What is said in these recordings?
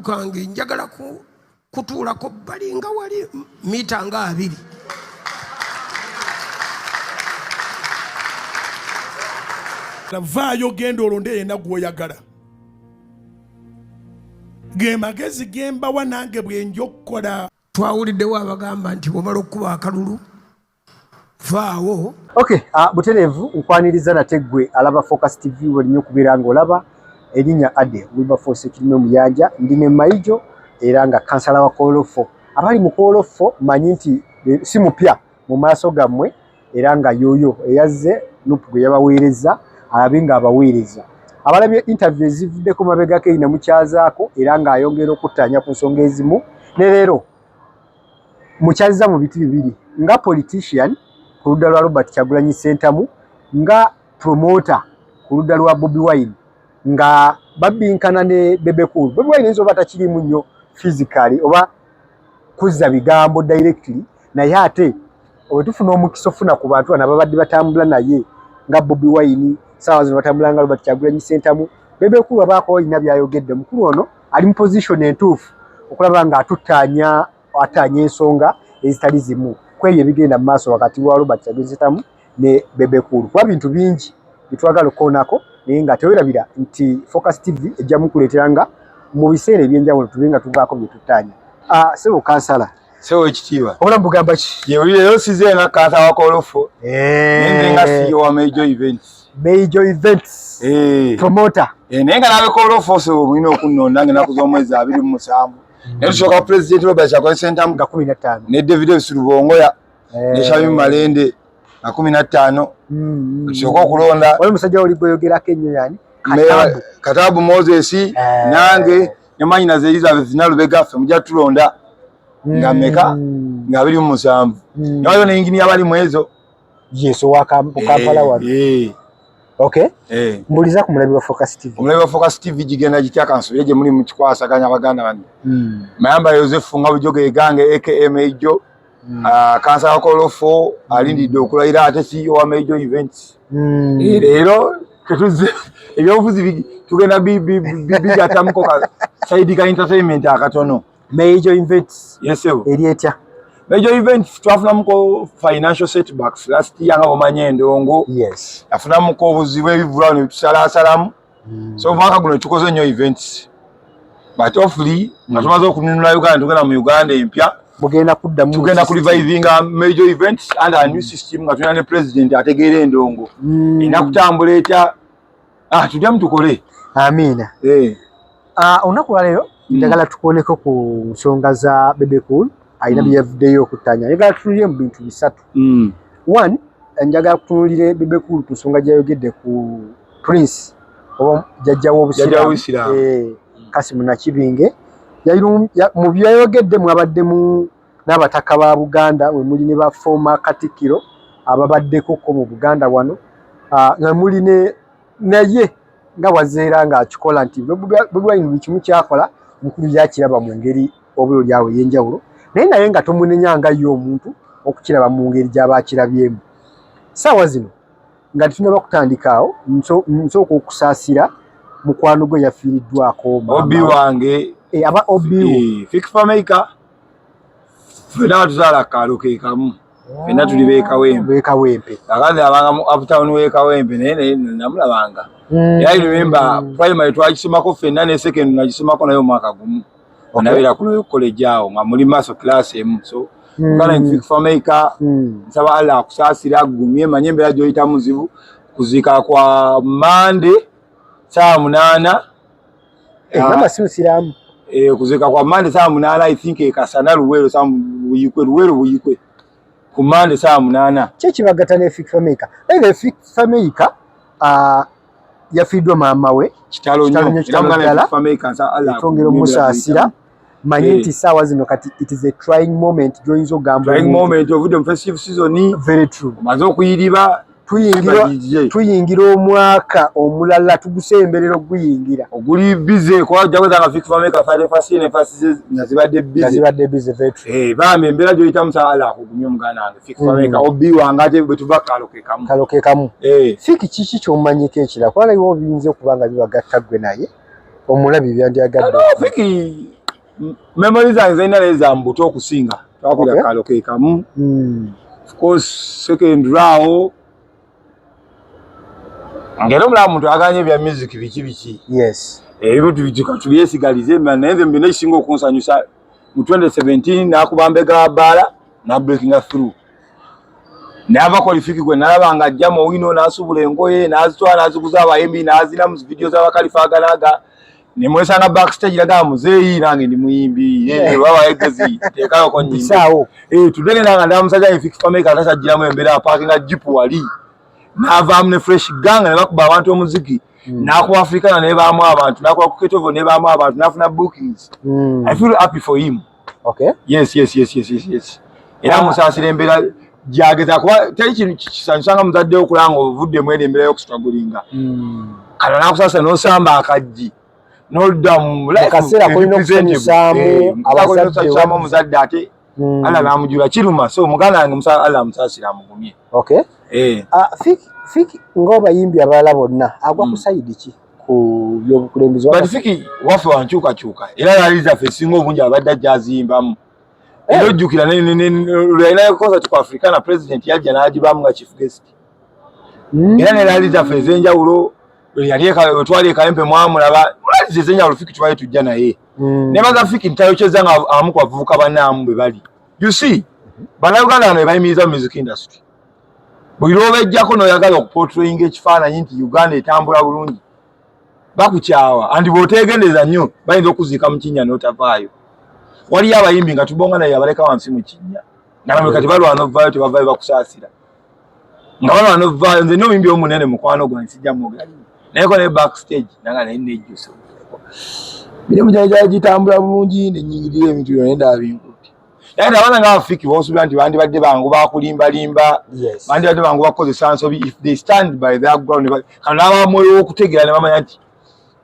kange njagala kutuulako bbali nga wali mita nga 20. Vaayo genda olonde yenna gw'oyagala. Ge magezi ge mbawa nange bwe nja okukola. Twawuliddewo abagamba nti bw'omala okukuba akalulu vaawo. Okay, butereevu nkwaniriza nate ggwe alaba Focus TV welinyo okubeera ng'olaba erinnya Ade Wilberforce Kirime Muyanja, ndi ne Maijo era nga kansala wa Kolofo. Abali mu Kolofo manyi nti si mupya mu maaso gammwe era nga yoyo eyazze NUP gwe yabaweereza alabe ng'abaweereza. Abalabye interview ezivuddeko mabegako eri namukyazaako era ng'ayongera okuttaanya ku nsonga ezimu ne leero mukyazza mu biti bibiri nga politician ku ludda lwa Robert Kyagulanyi Ssentamu, nga promoter ku ludda lwa Bobi Wine nga babbinkana ne Bebe Cool. Bobi Wine ayinza oba takiriimu nnyo physically oba kuzza bigambo directly, naye ate bwe tufuna omukisa ofuna ku bantu bano ababadde batambula naye nga Bobi Wine, saawa zino batambula nga Robert Kyagulanyi Ssentamu, Bebe Cool abaako alina by'ayogedde. Omukulu ono ali mu position entuufu okulaba nga atuttaanya ataanya ensonga ezitali zimu ku ebyo ebigenda mu maaso wakati wa Robert Kyagulanyi Ssentamu ne Bebe Cool, kuba bintu bingi byetwagala okukoonako, naye nga tewerabira nti Focus TV ejja mukuleetera nga mu biseera eby'enjawulo tube nga tuvaako bye tuttaanya. Ssebo kansala. Ssebo ekitiibwa. Obulamu bugamba ki? Ye leero size nga kansala wa Kolofo. Naye nga CEO wa Major Events. Major Events. Promoter. Naye nga nabe Kolofo ssebo mulina okunnonda ng'ennaku z'omwezi 27. Naye tusooka President Robert Kyagulanyi Ssentamu nga 15. Ne David Lubongoya ne Shamim Malende nga 15. Tusooka okulonda. Wali omusajja oli gweyogerako ennyo yani? Katabu Moses nange ne manyinaze Elizabeth Nalubega ffe mujja tulonda nga meka nga 27. Naye waliwo ne yinginiya bali mu ezo. Yes, owa Kampala wano. Okay. Mbuliza ku mulabi wa Focus TV. Omulabi wa Focus TV gigenda gitya kansubire gye muli mu kikwasaganya baganda bange. Mayamba Yosefu nga bujoge egange aka Major. Kansala wa Kolofo alindidde okulayira ate CEO wa Major Events. Leero tetuzze ebyobufuzi tugenda bigattamuko ka side ka entertainment akatono. Major Events. Yes, sir. Eri etya? Major Events twafunamuko financial setbacks last year nga bw'omanyi endongo. Yes. Yafunamuko obuzibu ebivvulu ne bitusalaasalamu. So omwaka guno tukoze nnyo events. But hopefully nga tumaze okununula Uganda tugenda mu Uganda empya. Mugenda kuddamu tugenda ku revivinga major events and a new system nga tulina ne president ategeera endongo. Erina kutambula etya? Tuddemu tukole. Amiina. Olunaku lwaleero njagala tukooneko ku nsonga za Bebe Cool alina bye yavuddeyo okuttaanya. Njagala tutunulire mu bintu bisatu. One, njagala kutunulire Bebe Cool ku nsonga gy'ayogedde ku Prince oba jjajja w'Obusiraamu Kasimu Nakibinge. Mu byayogedde mwabaddemu n'abataka ba Buganda we muli ne ba former Katikkiro ababaddeko ko mu Buganda wano, nga muli ne naye nga wazeera ng'akikola nti Bobi Wine buli kimu kyakola omukulu yakiraba mu ngeri oba oli awo ey'enjawulo, naye nga tomunenya nga ye omuntu okukiraba mu ngeri gy'aba akirabyemu. Ssaawa zino nga tetunnaba kutandika awo, nsooka okusaasira mukwano gwe yafiiriddwako Obi wange. Aba Obi wo. Fik Fameica ffenna batuzaala akaalo ke kamu. Ffenna tuli b'e Kawempe. B'e Kawempe. Akazi abanga mu uptown w'e Kawempe naye namulabanga. Era I remember primary twagisomako ffenna ne secondary nagisomako naye omwaka gumu. Nabeera ku Royal College awo nga muli maaso class emu. So Muganda Fik Fameica nsaba Allah akusaasire agumye, manye embeera gy'oyitamu nzibu. Kuziika kwa Monday ssaawa 8. Mama si Musiraamu. Kuziika kwa Monday ssaawa 8 I think e Kasana Luweero ssaawa Buikwe, Luweero Buikwe ku Monday ssaawa 8. Ki ekibagatta ne Fik Fameica? By the way, Fik Fameica yafiiriddwa maama we. Kitalo nnyo. Kitalo ddala. Twongera omusaasira. Manye nti ssaawa zino kati it is a trying moment gy'oyinza okugamba. Trying moment ovudde mu festive season. Very true. Omaze okuyiriba. Tuyingira omwaka omulala tugusemberera okuguyingira. Oguli busy kuba ojja kwesanga Fik Fameica Friday first ne first nga zibadde busy. Nga zibadde busy, very true. Bambi embeera gy'oyitamu nsaba Allah akugumye muganda wange Fik Fameica. Obi wange ate bwe tuva kalo ke kamu. Kalo ke kamu. Fik kiki ky'omanyiko ekirala? Kuba waliwo biyinza okuba nga bibagatta ggwe naye omulabi byandyagadde. Fik Memory zange zalina naye za mbuto okusinga twakulira kalo ke kamu. Of course second awo ngera omulaba muntu aganye ebya music biki biki. Yes. Ebyo tubyesigalize, naye nze byonna ekisinga okunsanyusa mu 2017 nakuba mbega wa bbaala na breakinga through, nava qualific gwe nalaba nga ajja mu wino n'asubula engoye n'azitwala n'aziguza abayimbi n'azina mu video z'abakalifa aganaga nemwesanga backstage naga muzeeyi nange ndi muyimbi baba egezi teekayoko nyimba tudde nanga ndaba musajja nge Fik Fameica atakyagiramu embeera apaakinga jeep wali n'avaamu ne fresh gang ne bakuba abantu omuziki, n'akuba Africana nebaamu abantu, n'akuba ku Ketovo nebaamu abantu, n'afuna bookings. I feel happy for him. Yes, era musaasira embeera gyageza kuba teri kintu kisanyusa nga muzadde okulaba nga ovuddemu eri embeera y'okustrugglinga. Kano nakusaasira n'osamba akaggi n'odda mu kaseera kolina okusanyusaamu abazadde omuzadde ate Allah n'amujula kiruma. So muganda wange Allah amusaasira amugumye. Okay. Fik ng'abayimbi abalala bonna agwa ku side ki ku byobukulembeze? But Fik waffe wankyukakyuka era rally zaffe esinga obungi abadde ajja aziyimbamu. Era ojjukira lwalinayo concert ku Africana, president yajja n'agibaamu nga chief guest. Era ne rally zaffe ez'enjawulo yali wetwali e Kawempe mwamulaba rally ez'enjawulo Fik tubali tujja naye. Nebaza Fik ntayokyeza nga abamu ku bavubuka bannaamu bwe bali. You see, Bannayuganda bano bebayimiriza mu music industry. Buli lw'obejjako n'oyagala okuportrayinga ekifaananyi nti Uganda etambula bulungi, bakukyawa andi bw'oteegendereza nnyo bayinza okuziika mu kinnya n'otavaayo. Waliyo abayimbi nga tubonga naye abaleka wansi mu kinnya nga namwe kati balwana ovaayo tebavaayo, bakusaasira nga balwana ovaayo. Nze n'omuyimbi omunene mukwano gwange sijja mwogera naye ko naye backstage nanga naye nejjusa mirimu gyange gyali gitambula bulungi nenyingirira ebintu byonna endaba binkutte. Naye abaana nga Bafiki bosuubira nti bandibadde bangu bakulimbalimba, bandibadde bangu bakukozesa nsobi if they stand by their ground. Kano n'abamwoyo w'okutegeera ne bamanya nti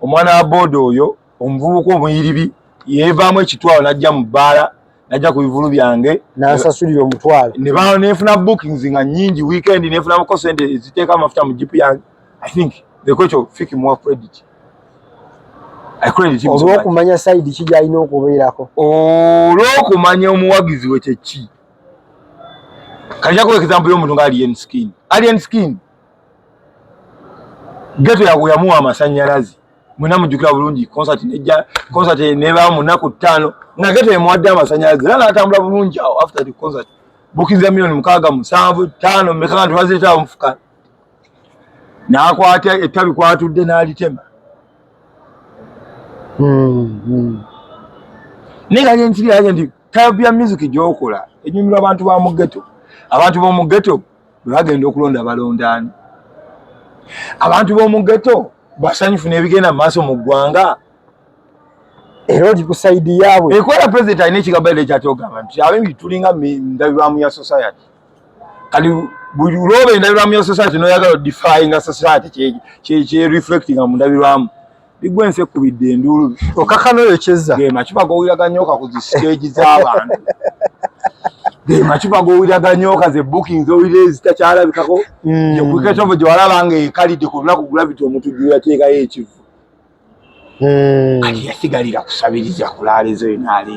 omwana wa booda oyo omuvubuka omuyiribi yeevaamu ekitwalo n'ajja mu bbaala n'ajja ku bivulu byange n'ansasulira omutwalo nenfuna bookings nga nnyingi weekend, nenfunamuko sente eziteeka amafuta mu jipu yange. I think the coach of Fiki more credit, I credit him so much. Olw'okumanya side ki gy'alina okubeerako. Olw'okumanya omuwagizi we kyeki. Kajja kuwa example y'omuntu nga Alien Skin. Alien Skin ghetto yamuwa amasannyalaze, mwena mujjukira bulungi concert nejja, concert nebaawo mu nnaku 5 nga ghetto emuwadde amasannyalaze era n'atambula bulungi awo. After the concert bookinga miliyoni 6, 7, 5, meka nga tebazireetaawo mufuka, n'akwata ettabi kwatudde n'alitema. Naye nga nkiri aje nti type ya music gy'okola enyumirwa abantu ba mu ghetto. Abantu b'omu ghetto bwe bagenda okulonda balondaani? Abantu b'omu ghetto basanyufu n'ebigenda mu maaso mu ggwanga? Era oli ku side yaabwe. Ekwera president alina ekigambo era ekyatogamba nti abayimbi tulinga ndabirwamu ya society. Kati buli lwoba endabirwamu ya society n'oyagala odefyinga society kye reflectinga mu ndabirwamu, bigwa ensi ekubidde enduulu. Okakana oyo kyezza. Ge macupa g'owulira ganyoka ku zi stage z'abantu, ge macupa g'owulira ganyoka, ze bookings owulira ezitakyalabikako. Kwiketovo gye walaba nga ekalidde ku lunaku Gravity Omutujju yateekayo ekivu. Kati yasigalira kusabiriza kulaalezo enaale.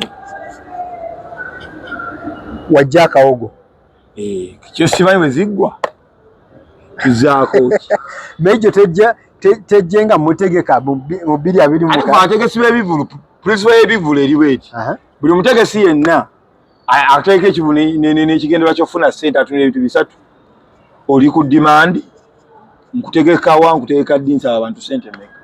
Wajja akawogo. Kyo simanyi bwe ziggwa tuzaako ki. Mejo tejja tejje nga mutegeka mu 2026. Abategesi b'ebivulu, principle y'ebivulu eriwo eti: buli mutegesi yenna ateeka ekivu n'ekigendererwa ky'okufuna ssente atunula ebintu bisatu: oli ku demand, nkutegeka wa, nkutegeka ddi, nsaba abantu ssente mmeka.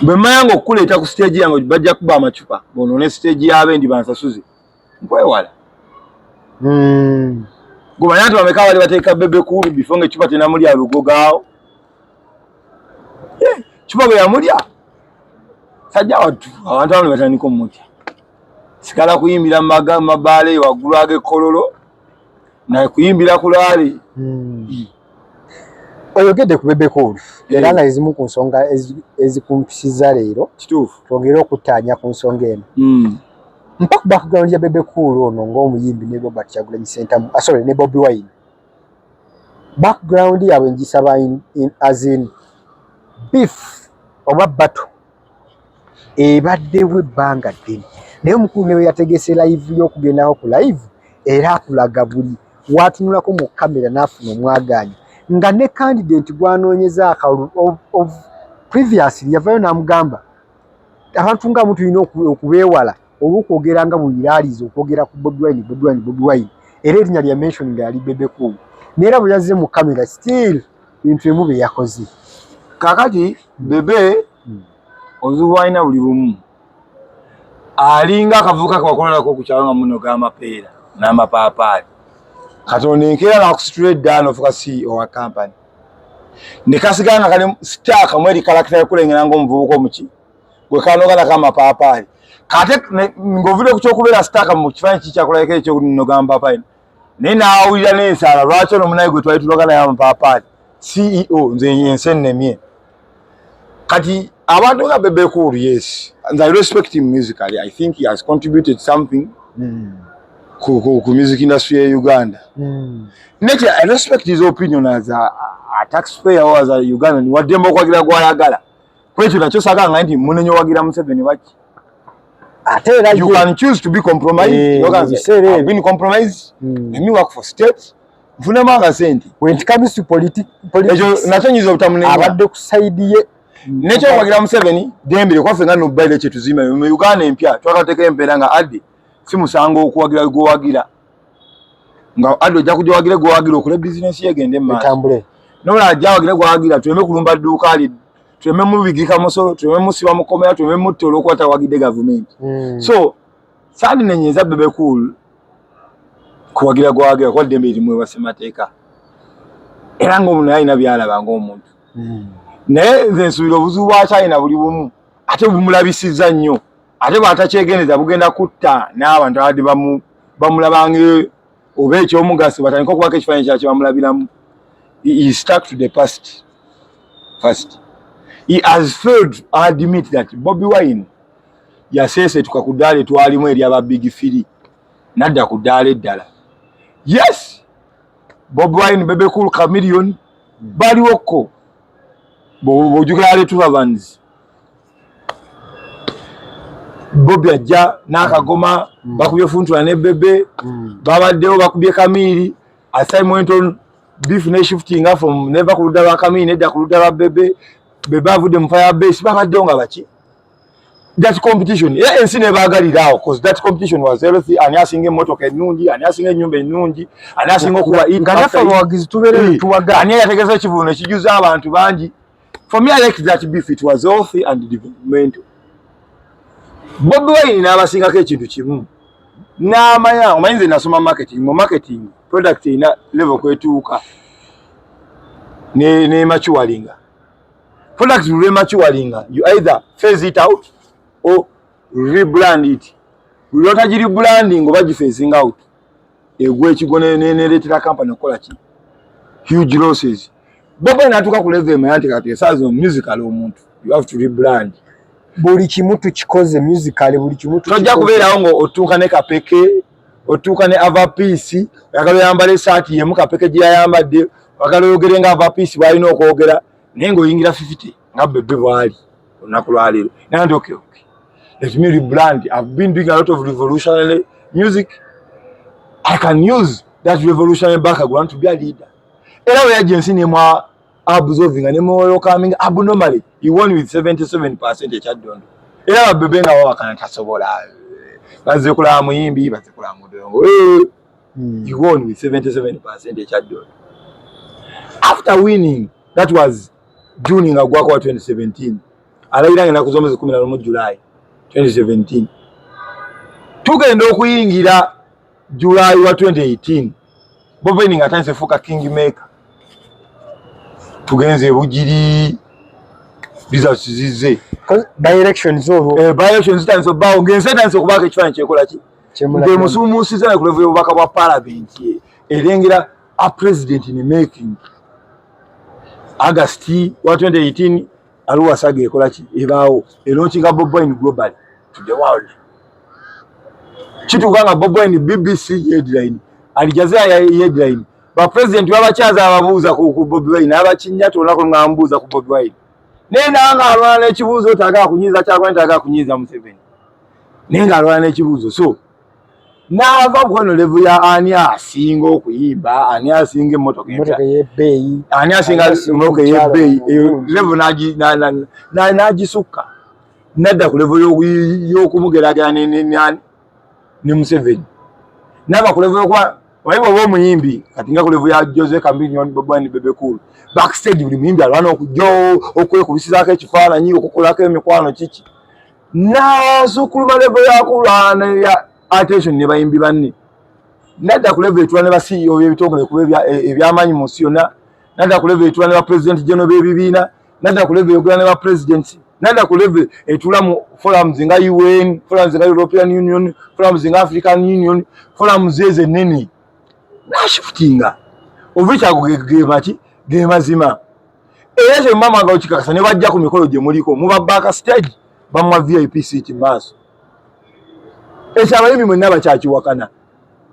Bwe mmanya nga okukuleeta ku stage yange bajja kuba amacupa bonoone stage y'abendi bansasuze, nkwewala. Gumanya nti bameka bali bateeka Bebe Cool before nga ecupa tenamulya lugogaawo. Cupa bwe yamulya sajja wattu abantu abamu ne batandika omutya sigala kuyimbira mu mabaala eyo waggulu ag'ekkololo naye kuyimbira ku laale. Oyogedde ku Bebe Cool era nga ezimu ku nsonga ezikumpisiza leero twongere okuttaanya ku nsonga eno. Mpa ku background ya Bebe Cool ono ng'omuyimbi ne Robert Kyagulanyi Ssentamu, ah, sorry, ne Bobi Wine. Background yaabwe ngisaba as in beef oba battle. Ebaddewo ebbanga ddene, naye omukulu ne bwe yategese live y'okugendako ku live, era akulaga buli watunulako mu kamera n'afuna omwagaanya nga ne candidate gw'anoonyeza akalulu of previously yavayo n'amugamba abantu nga mu tulina okubeewala olw'okwogera nga bwiraaliza okwogera ku Bobi Wine, Bobi Wine, Bobi Wine, era erinnya lya mention nga yali Bebe Cool. Naye era bwe yazze mu kamera, still bintu ebimu bye yakoze. Kakati Bebe, obuzibu bwalina buli bumu, alinga akavubuka kewakolerako ku kyalo nga munoga amapeera n'amapaapaali. Katonda enkeera nakusitula edda nofuka CEO wa kampani, ne kasigala nga kali stuck mu eri character yokulengera ng'omuvubuka omuki gwe kanoga nako amapaapaali. Kate ng'ovudde ku kyokubeera stuck mu kifaananyi kikyakulabika ekyokunoga amapaapaali, naye n'awulira n'ensaala, lwaki ono munaye gwe twali tunoga naye amapaapaali CEO? Nze ensi ennemye. Kati abantu nga Bebe Cool, yes, and I respect him musically. I think he has contributed something ku music industry ya Uganda. Nekyo I respect his opinion as a taxpayer or as a Ugandan, waddembe okwagira gwayagala. Kwekyo nakyo saagala nti munenye owagira Museveni baki. Ate era you can choose to be compromised. You can say, I've been compromised. Let me work for state, nfunemu akasente. When it comes to politics, ekyo nakyo nyinza obutamunenya. Abadde ku side ye. Nekyowagira Museveni dembere kwaffe nga nobaire kyetuzimba mu Uganda empya. Twakateeka empeera nga adde si musango okuwagira gwewagira, nga adde ojja kujja wagira gwewagira okole bizinesi yegende mu maaso. Etambule. Nola ajja wagira gwewagira, tuleme kulumba dduuka li, tuleme mubigika musolo, tuleme musiba mukomera, tuleme mutta olwokuba tawagidde gavumenti. So sandinenyeza Bebe Cool kuwagira gwawagira kuba ddembe erimuweebwa ssemateeka, era ng'omuntu naye alina byalaba ng'omuntu. Naye nze nsuubira obuzibu bwa China buli bumu, ate bumulabisizza nnyo, ate bw'atakyegendereza bugenda kutta n'abantu abadde bamulabanga oba ekyomugaso, batandika okubako ekifaananyi kyakye bamulabiramu. He is stuck to the past. First, he has failed to admit that Bobi Wine yaseesetuka ku ddaala etwalimu eryaba Big Three nadda ku ddaala eddala. Yes, Bobi Wine, Bebe Cool, Chameleone baliwoko, bw'ojjukira ale Tuvavans, Bobi ajja n'akagoma, bakubye Funtula ne Bebe, babaddewo bakubye Kamiri. As time went on, beef ne shiftinga from neva ku ludda lwa Kamiri nedda ku ludda lwa Bebe. Bebe avudde mu Fire Base, babaddewo nga baki that competition, era ensi nebaagalira awo cause that competition was healthy. Ani asinga emmotoka ennungi, ani asinga ennyumba ennungi, ani asinga okuba nga naffe abawagizi tubeere tuwaga. Ani yategeza ekivuno ekijuza abantu bangi. For me, I like that beef. It was healthy and developmental. Bobi Wine n'abasingako ekintu kimu n'amanya, omanyi nze nasoma marketing. Mu marketing, product erina level kwetuuka ne maturinga. Product lwe maturinga, you either phase it out or rebrand it. Lwotagi rebranding oba giphasing out, egwa ekigo nereetera company okukola ki huge losses. Bobi natuuka ku level emanya nti kati esaawa zino musical omuntu you have to rebrand. Buli kimu tukikoze musical, buli kimu. Tojja kubeerawo nga otuuka ne Kapeke, otuuka ne Ava Peace, oyagala oyambala esaati yemu Kapeke gye yayambadde, oyagala oyogere nga Ava Peace bw'alina okwogera, naye ng'oyingira 50 nga Bebe bw'ali olunaku lwaleero. Naye nti okay, let me rebrand. I've been doing a lot of revolutionary music. I can use that revolutionary background to be a leader. Era bwe yajja, ensi nemwa absorbing ne welcoming abnormally. He won with 77% ekyaddondo, era babebe nga babakana tasobola, bazze kulaba muyimbi, bazze kulaba mudongo. He won with 77% ekyaddondo. After winning, that was June nga gwako wa 2017, alayira nga ennaku z'omwezi 11 July 2017. Tugenda okuyingira July wa 2018, Bobi Wine nga atandise fuuka king maker. Tugenze ebugiri, results zizze. By elections olwo. By elections zitandise obbaawo, ng'ensi etandise okubaako ekifaananyi kyekola ki ngemusuumuusiza ne ku level y'obubaka bwa parliament, erengera a president in making. August wa 2018, Arua saga ekola ki ebaawo, elaunchinga Bobi Wine globally to the world. Kituuka nga Bobi Wine BBC headline, Al Jazeera headline, ba president babakyaza ababuuza ku Bobi Wine, abakinyata olunaku nga mbuuza ku Bobi Wine. Naye nawe nga alwana n'ekibuuzo, tagala kunyiiza Kyagulanyi, tagala kunyiiza Museveni, naye nga alwana n'ekibuuzo. So naava kweno level ya ani asinga okuyimba, ani asinga emmotoka ey'ebbeeyi, ani asinga emmotoka ey'ebbeeyi, eyo level n'agisukka nadda ku level y'okumugeraageranya ne Museveni. Nava ku level yokuba omanyi bw'oba omuyimbi kati nga ku level ya Jose Chameleone, Bobi Wine, Bebe Cool, backstage buli muyimbi alwana okujja okwekubisizaako ekifaananyi, okukolako emikwano kiki, nasukkuluma level yakulwana ya attention ne bayimbi banne, nadda ku level etula ne ba CEO b'ebitongole kuba ebyamaanyi mu nsi yonna, nadda ku level etula ne ba president general b'ebibiina, nadda ku level eyogera ne ba president, nadda ku level etula mu forums nga UN, forums nga European Union, forums nga African Union, forums ezo ennene, nashiftinga ova ekyago gemaki ge mazima. Era kye mama nga okikakasa ne bajja ku mikolo gye muliko muba back stage, bamuwa VIP seat maaso. Ekyo abayimbi mwenna bakyakiwakana,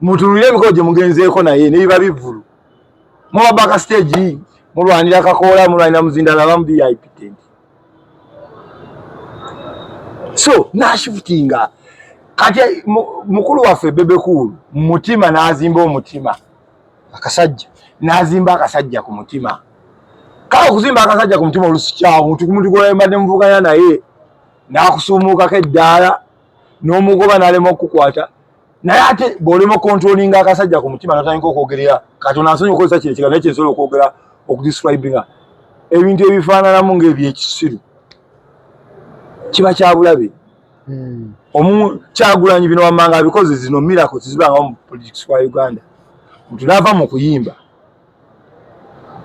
mutunulire emikolo gye mugenzeeko naye nebiba bivvulu, muba back stage, mulwanira kakoola, mulwanira muzindala, bamu VIP tent. So nashifutinga kati mukulu waffe Bebe Cool mutima n'azimba omutima akasajja, n'azimba akasajja ku mutima. Kale okuzimba akasajja ku mutima olusi kyawo muntu ku muntu gwembadde muvuganya naye n'akusuumuukako eddaala n'omugoba n'alema okukukwata, naye ate bw'olema okontrolinga akasajja ku mutima natandika okwogerera Katonda nsonyi okukozesa kino ekigambo, naye kyensobola okwogera okudescribinga ebintu ebifaananamu ng'ebyekisiru kiba kya bulabe. Omu Kyagulanyi bino wammanga abikoze, zino miracles zibangawo mu politics wa Uganda. Muntu n'ava mu kuyimba,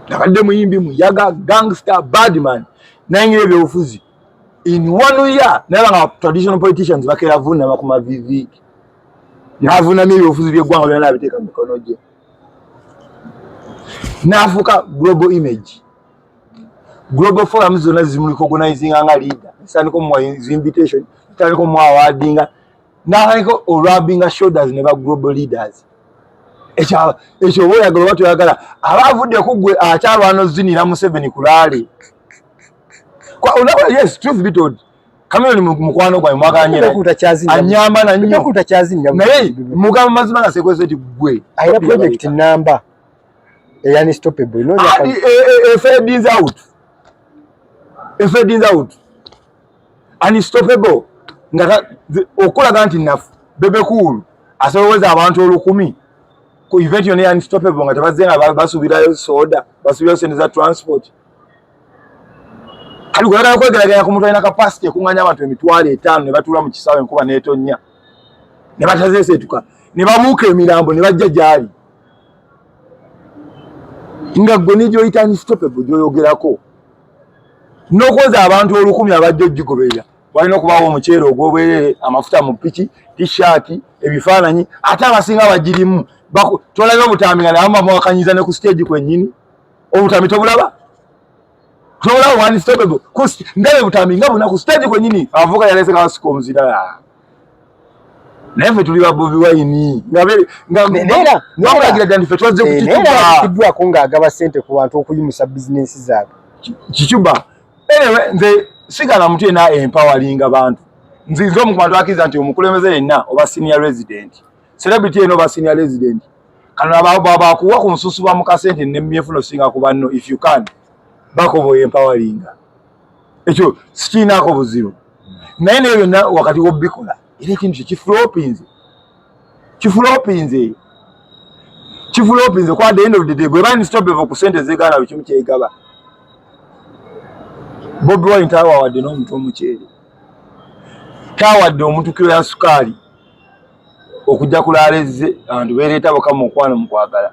nabadde muyimbi muyaga, gangster, badman, nayingira ebyobufuzi in one year naye nga traditional politicians bakeera vunama ku mavivi, n'avunamya ebyobufuzi by'eggwanga byonna n'abiteeka mu mikono gye, n'afuuka global image, global forums zonna zimurecognizinga nga leader, zitandika omuwa invitation, zitandika omuwa awardinga, n'atandika olwabinga shoulders ne ba global leaders. Ekyo oba oyagala oba toyagala, aba avudde ku ggwe akyalwana ozinira Museveni ku rally. Yes, truth be told, Chameleone mukwano gwange, mwagala anyamba nannyo, naye mugamba mazima nga sekwese ti ggwe alina project namba eya unstoppable. Fading out, fading out, unstoppable nga okulaga nti nafu Bebe Cool asoboweza abantu 1000 ku event yonna ya unstoppable nga tebazze nga basuubirayo soda, basuubirayo sente za transport. Kali gweyagala kwegeraganya ku muntu alina capacity ekunganya abantu 50,000 ne batuula mu kisaawe enkuba n'etonnya ne batazeeseetuka ne babuuka emirambo ne bajja gy'ali, nga gwe ne gy'oyita unstoppable gy'oyogerako n'okwoza abantu 1000 abajja ogigoberera, walina okubaawo omuceere ogw'obwerere, amafuta mu piki, t-shirt, ebifaananyi, ate abasinga bagirimu tolabye obutambi nga naye bamuwakanyiza ne ku stage kwennyini. Obutambi tobulaba, tobulaba unstoppable ndabe butambi nga buna ku stage kwennyini, abavubuka yalese nga basika omuzira, naye ffe tuli ba Bobi Wine nga ddala nti ffe twazze ku kicuba ng'agaba ssente ku bantu okuyimusa bizinensi zaabwe. Kicuba. Anyway, nze sigala muntu yenna empoweringa bantu. Nze nze omu ku bantu akkiriza nti omukulembeze yenna oba senior resident, celebrity yenna oba senior resident, kano bakuwa ku nsusu ba mukasente nemyefuno singa ku banno, if you can bakoba empoweringa, ekyo sikiinaako buzibu. Naye naye byonna wakati wobikola era ekintu kyo kiflopinze, kiflopinze, kiflopinze. Kwa the end of the day, bweba unstoppable ku sente zegaana buli kimu kyegaba, Bobi Wine tawawadde n'omuntu omuceere, tawadde omuntu kilo ya sukaali okujja kulaala ezze. Abantu beereeta bokka mu mukwano, mu kwagala,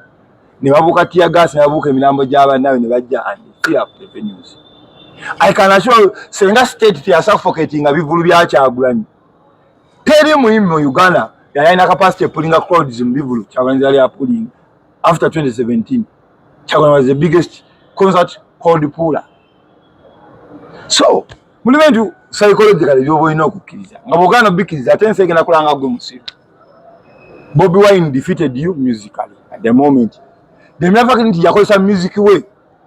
ne babuuka tear gas, ne babuuka emirambo gy'abannaabwe ne bajja and fill up the venues. I can assure you, senga state teyasuffocatinga bivulu bya Kyagulanyi, teri muyimbi mu Uganda yali alina capacity epullinga crowds mu bivulu Kyagulanyi yali apullinga. After 2017, Kyagulanyi was the biggest concert crowd puller. So mulimu ebintu psychologically byoba olina okukkiriza, nga bw'ogaana obikkiriza ate ensi egenda kulanga gwe musiru. Bobi Wine defeated you musically at the moment. The mere fact nti yakozesa music we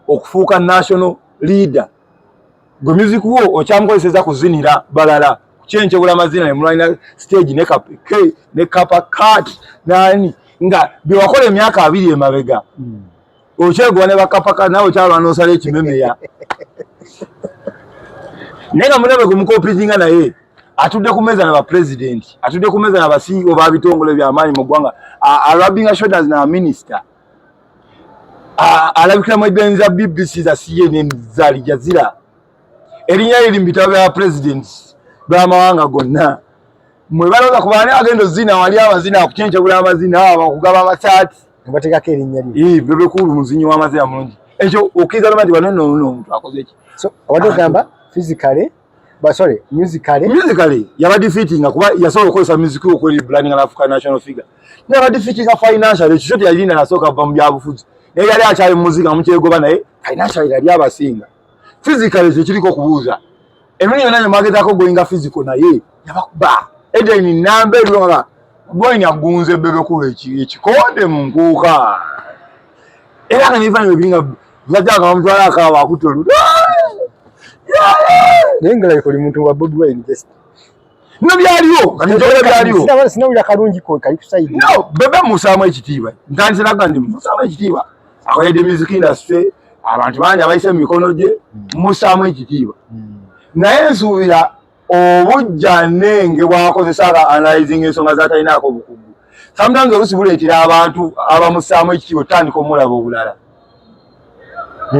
okufuuka national leader. Gwe music wo okyamukozeseza kuzinira balala kukyenkebula mazina ne mulwanira stage ne kapeke ne kapa kat nani nga byewakola emyaka 20 emabega. Okyegoba ne bakapaka nawe okyalwana osala ekimemeya. Naye nga munabe gwe mukompitinga naye atudde ku meza na ba president, atudde ku meza na ba CEO ba bitongole by'amaanyi mu ggwanga, arubbinga shoulders na minister, alabikira mu headlines za BBC, za CNN, za Al Jazeera, erinnya liri mu bitabo bya presidents b'amawanga gonna. Mwe balowooza ku baani agenda ozina wali amazina akucencebula amazina abakugaba amasaati bateekako erinnya lye. Bebe Cool muzinyi w'amazina mulungi. Ekyo okkiriza noma nti wano nno omuntu akoze ki? So obadde ogamba physically, but sorry, musically. Musically yaba defeating kuba yasobola okukozesa music okweri branding na African national figure. Naye yaba defeating financially, ekyo teyalina nasooka kuva mu byabufuzi. Naye yali akyali mu muzika mukyegoba, naye financially yali abasinga. Physically ekyo kiriko okubuuza. Emirundi yonna gye mwagezaako goinga physical naye yabakuba. Eden namba eriwo nga Boyini agunze Bebe Cool ekikonde mu nkuuka. Era nga n'ebifaananyi biringa bajja nga bamutwala akaaba akutte oluutu. Naye nga like oli muntu wa Bobi Wine just. No byaliwo, kati njogera byaliwo. Sinawulira kalungi ko kali ku side. No, Bebe musaamu ekitiibwa. Ntandise naga nti musaamu ekitiibwa. Akoledde music industry, abantu bangi abayise mu mikono gye, musaamu ekitiibwa. Naye nsuubira obujja nenge bw'akozesa nga analyzing ensonga z'atalinaako obukugu. Sometimes oluusi buleetera abantu abamussaamu ekitiibwa otandika omulaba obulala.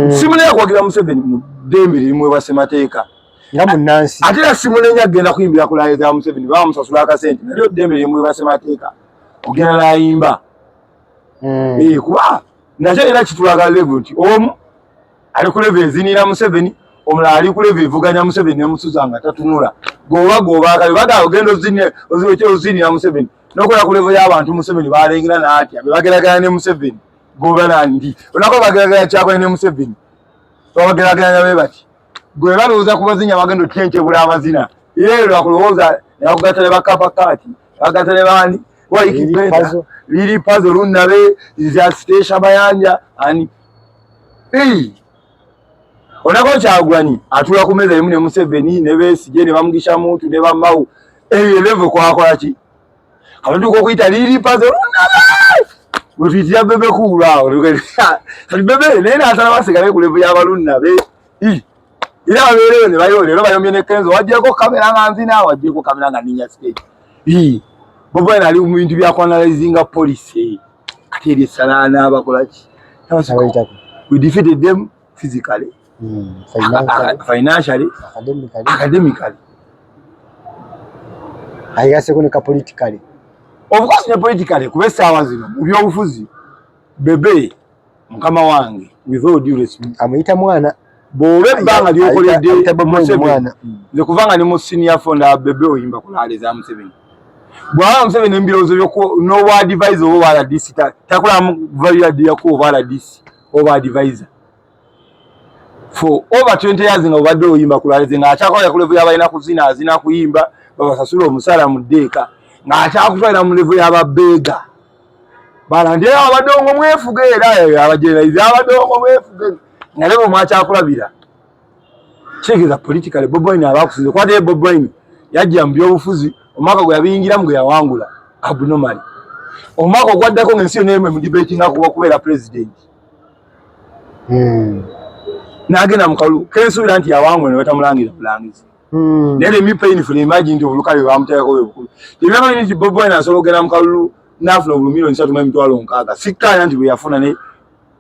Simunenya kuwagira Museveni mu ddembe lirimuweebwa ssemateeka. Nga munnansi. Ate era simunenya kugenda kuyimbira ku laye za Museveni, bamusasula akasente, nalyo ddembe lirimuweebwa ssemateeka ogenda n'ayimba. Kuba nakyo era kitulaga level nti omu ali ku level ezinira Museveni, omulala ali ku level evuganya Museveni ne Musuza nga tatunula. Goba goba akale baga ogenda ozinira Museveni n'okola ku level y'abantu Museveni balengera n'atya be bageraganya ne Museveni. Goba nandi onako bageraganya kyakola ne Museveni, babageraganya be bati gwe balowooza ku bazinya bagenda okyenkebula amazina ye lwakulowooza ne bakugatta ne bakapa kaati bagatta ne baani Lili Pazo Lunabe za Stesha Bayanja ani onako Kyagulanyi atula ku meza emu ne Museveni ne Besigye ne Bamugisha Muntu ne Bamau eyo level kwakola ki abatuuka okuyita Lili Pazo Lunabe wetuyitira Bebe Cool awo kati Bebe naye n'asala basigale ku level y'abalunabe era babeereyo ne bayo leero bayombye ne Kenzo waggyeko kamera nga nzina waggyeko kamera nga nninya stage. Bobi Wine ali mu bintu bya kuanalyzinga policy kati eri essalaana bakola ki? We defeated them physically, financially, academically. Ayigaseko ne ka politically. Of course ne politically kuba essaawa zino mu byobufuzi Bebe mukama wange with all due respect amuyita mwana bw'oba ebbanga ly'okoledde Museveni nze kubanga ne mu senior fund Bebe oyimba ku laale za Museveni bw'aba Museveni ebirowoozo n'obwa advisor oba obwa RDC takolamu value add yako oba RDC oba advisor for over 20 years nga obadde oyimba ku laale ze ng'akyakola ku level y'abalina kuzina azina kuyimba babasasula omusaala mu ddeeka ng'akyakutwalira mu level y'ababeega bala ndi abadongo mwefuge era abajeneralize abadongo mwefuge nga level mwakyakulabira kitegeeza politically Bobi Wine abakusinze kwate Bobi Wine yajja mu byobufuzi omwaka gwe yabiyingiramu gwe yawangula abnormally omwaka ogwaddako ng'ensi yonna emu emudebatinga kuba okubeera president n'agenda mu kalulu kensuubira nti yawangula ne batamulangira bulangizi. Naye let me painfully imagine nti obulukale bwe bamuteekako bwe bukulu. Tebyamanya nti Bobi Wine asobola okugenda mu kalulu n'afuna obululu 360,000,000. Sikkaanya nti bwe yafuna ne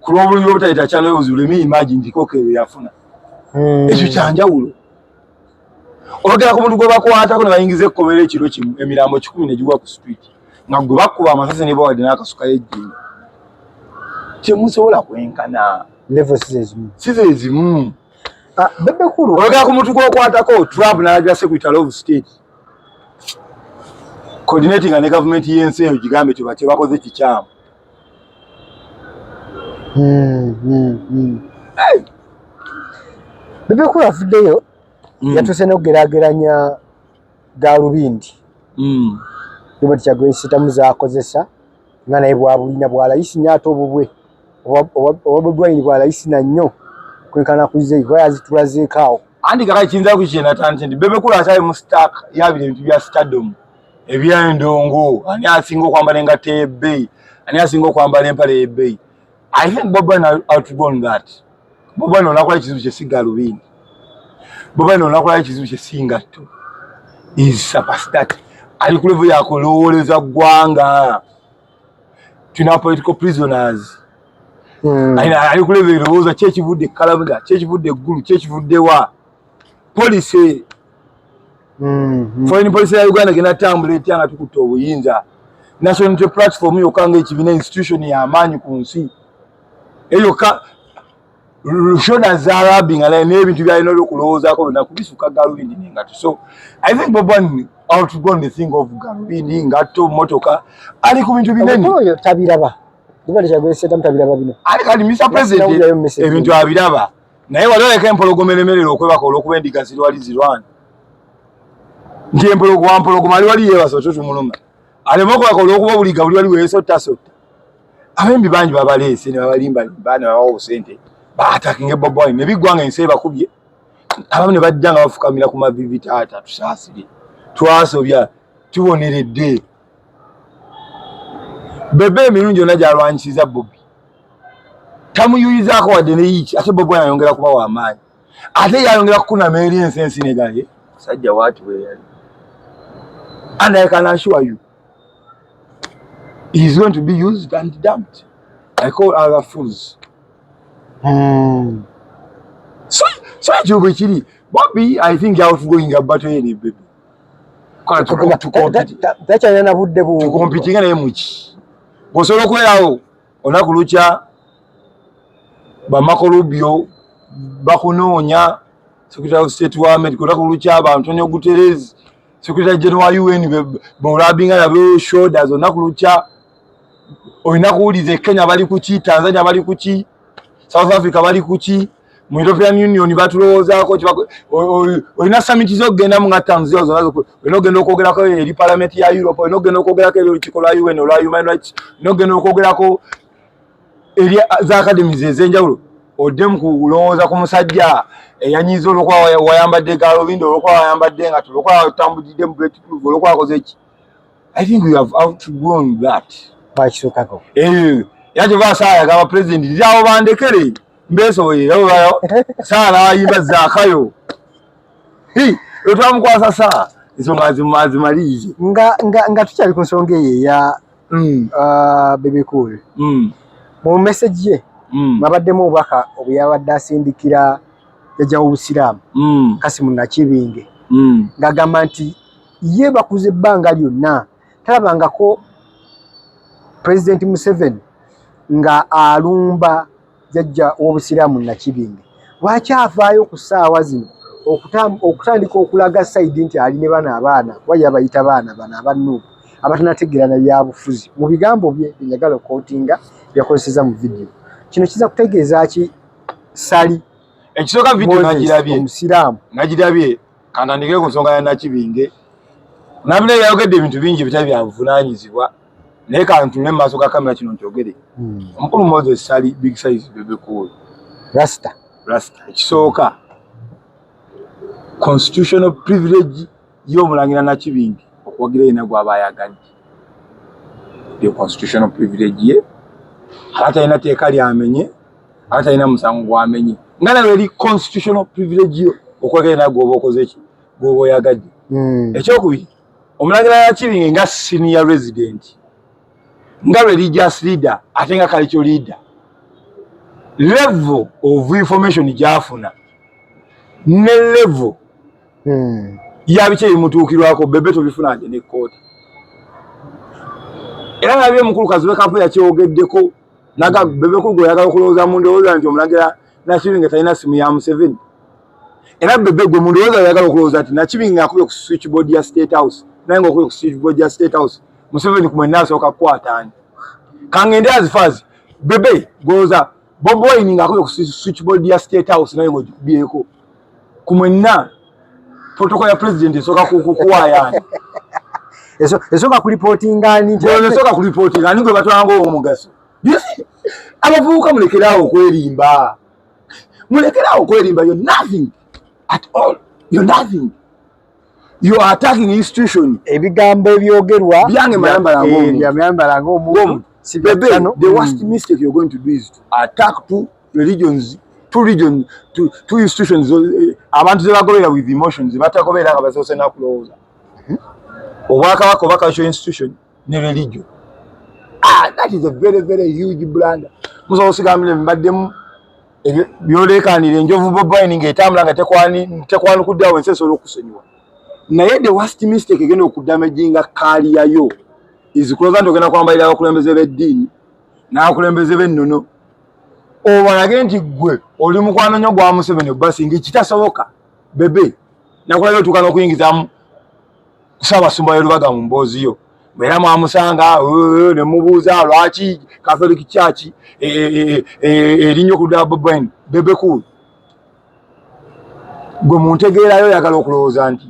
ku lw'obulungi obutayita channel obuzibu, let me imagine nti koko ebyo yafuna. Ekyo kyanjawulo. Ogera ku muntu gwe bakwatako ne bayingiza ekkomera ekiro kimu emirambo 10 ne gigwa ku street nga gwe bakuba amasasi ne bawadde n'akasukayo ejjinja. Temusobola kwenkana. Level si zezimu. Si zezimu. Bebe Cool. Oyogera ku muntu gw'okwatako Trump n'alagira Secretary of State coordinating ne gavumenti y'ensi eyo gigambe kye bakoze kikyamu. Bebe Cool avuddeyo yatuuse n'okugeraageranya gaalubindi Robert Kyagulanyi Ssentamu z'akozesa nga naye bwabulina bwalayisi nnyo ate obubwe oba Bobi Wine bwalayisi na nnyo kwenkana ku ze kuba yazitulazeeko awo. Anti kaka kiyinza kukyenatandise nti Bebe Cool akyali mu stack yabira ebintu bya stardom ebyendongo, ani asinga okwambala engatto ey'ebbeeyi, ani asinga okwambala empale ey'ebbeeyi. I think Bobi Wine outgone that. Bobi Wine onakola ekizibu kye si galubindi, Bobi Wine onakola ekizibu kye si ngatto, is surpassed that. Ali ku level yakulowooleza ggwanga, tulina political prisoners. Ali ku level erowooza ki ekivudde e Kalamuda, ki ekivudde eggulu, ki ekivudde wa policy, foreign policy ya Uganda genda tambula etya nga tukutte obuyinza. National Unity Platform yokka ng'ekibiina, institution y'amaanyi ku nsi eyokka, shoulders zarabi nga n'ebintu byalina olwokulowoozaako byonna kubisuka galubindi n'engatto. So I think Bobi Wine outgone the thing of galubindi, ngatto, motoka. Ali ku bintu binene. Oyo tabiraba, tabiraba bino. Ali kati Mr President ebintu abiraba, naye wali oleka empologoma eremerera okwebaka olwokuba endiga zirwali zirwana, nti empologoma wampologoma ali wali yeebasa otyo tumuluma aleme okwebaka olwokuba buliga buli wali weesottasotta. Abembi bangi babaleese ne babalimbalimba ne babawa obusente baatakinga Bobi Wine ne biggwa nga ensi ebakubye. Abamu ne bajja nga bafukamira ku mavivi, taata tusaasire, twasobya, tuboneredde. Bebe emirundi gyonna gyalwanyisiza Bobi tamuyuyizaako wadde neyiiki, ate Bobi Wine ayongera kuba wamaanyi, ate yayongera kukunama eri ensi, ensi negaye musajja waati weyali. And I can assure you he is going to be used and dumped like all other fools. So ekyo bwe kiri. Bobi, I think, outgoing battle ye ne Bebe. Takyalina na budde. Tukompitinga naye muki? Osobola okubeerawo olunaku lukya ba Marco Rubio bakunoonya, Secretary of State wa America, olunaku lukya ba Antonio Guterres, Secretary General wa UN, bolabinga nabo shoulders, olunaku lukya olina kuwuliza e Kenya bali kuki, Tanzania bali kuki, South Africa bali kuki, mu European Union batulowoozaako. Olina summit zokugendamu nga Tanzania zonna, olina okugenda okwogerako eri parliament ya Europe, olina okugenda okwogerako eri olukiiko lwa UN olwa human rights, olina okugenda okwogerako eri za academies ez'enjawulo. Odde mu kulowooza ku musajja eyanyiza olwokuba wayambadde galubindi, olwokuba wayambadde nga olwokuba otambulidde mu bulletproof, olwokuba wakoze ki. I think we have outgrown that. Bakisukako. Era kyova saa yagamba president nti abo bandekere mbesobolera saa n'ayimba zaakayo wetwamukwasa saa ensonga azimalirize. Nga tukyali ku nsonga eyo eya Bebe Cool, mu message ye mwabaddemu obubaka obweyabadde asindikira jjajja w'obusiraamu Kasimu Nakibinge, ng'agamba nti ye bakuza ebbanga lyonna talabangako Pulezidenti Museveni nga alumba jjajja w'obusiraamu Nakibinge. Lwaki avaayo ku ssaawa zino okutandika okulaga side nti ali ne bano abaana, kuba ye abayita baana bano aba Nuupu abatanategeera na byabufuzi, mu bigambo bye byenjagala okootinga byakozeseza mu vidiyo. Kino kiza kutegeeza ki, Sali? Ekisooka, vidiyo nagirabye. Omusiraamu. Nagirabye. Kantandikire ku nsonga ya Nakibinge. Nabina yayogedde ebintu bingi ebitali bya buvunaanyizibwa, naye kantunule mu maaso ga kamera kino nkyogere. Omukulu Moses Sali Big Size Bebe Cool Rasta. Rasta, ekisooka, constitutional privilege y'omulangira Nakibinge okuwagira yena gw'aba ayagadde, yo constitutional privilege ye. Aba talina teeka lyamenye, aba talina musango gwamenye, nga nawe eri constitutional privilege yo okuwagira yena gwoba okoze ki, gwoba oyagadde. Ekyokubiri, omulangira Nakibinge nga senior resident, nga religious leader, ate nga cultural leader, level of information gyafuna ne level yabiki ebimutuukirwako, Bebe tobifuna nje nekkooti. Era nabye omukulu Kazibwe Kapo yakyogeddeko naga Bebe Cool oyagala okulowooza mu ndowooza nti omulangira Nakibinge talina simu ya Museveni. Era Bebe gwe mu ndowooza oyagala okulowooza nti Nakibinge akubye ku switchboard ya State House, naye nga okubye ku switchboard ya State House, Museveni ku mwenna asooka kukwata ani? Kangende as far as Bebe golowooza Bobi Wine ng'akubye ku switchboard ya State House, naye ng'ogikubyeko ku mwenna, protocol ya president esooka kukuwayaani? Esooka kulipootinga ani? Esooka kulipootinga ani gwe batwalanga omugaso? Abavubuka, mulekeraawo okwerimba, mulekeraawo okwerimba. Yo nothing. At all. You're nothing. You are attacking institution. Ebigambo ebyogerwa byange mayambala ng'omuntu. Bya mayambala ng'omuntu. Si bya kano. The worst mistake you're going to do is to attack two religions, two regions, two institutions. Abantu ze bagobera with emotions, batagobera nga basoose nakulowooza. Obwakabaka oba cultural institution ne religion. Ah, that is a very very huge blunder. Musobola osigambire mbaddemu byolekanira enjovu Bobi Wine ng'etambula nga tekwanukudde awo ensi esobola okusonyiwa. Naye the worst mistake egenda okudamaginga kaali yayo is kulowooza nti ogenda kwambalira abakulembeze b'eddiini n'abakulembeze b'ennono obalage nti ggwe oli mukwano nnyo gwa Museveni obasinga ekitasoboka. Bebe nakulabye otuuka n'okuyingizamu Ssaabasumba w'e Lubaga mu mboozi yo, era mwamusanga ne mubuuza lwaki Catholic Church erinnyo ku ludda Bobi Wine. Bebe Cool, gwe muntegeerayo oyagala okulowooza nti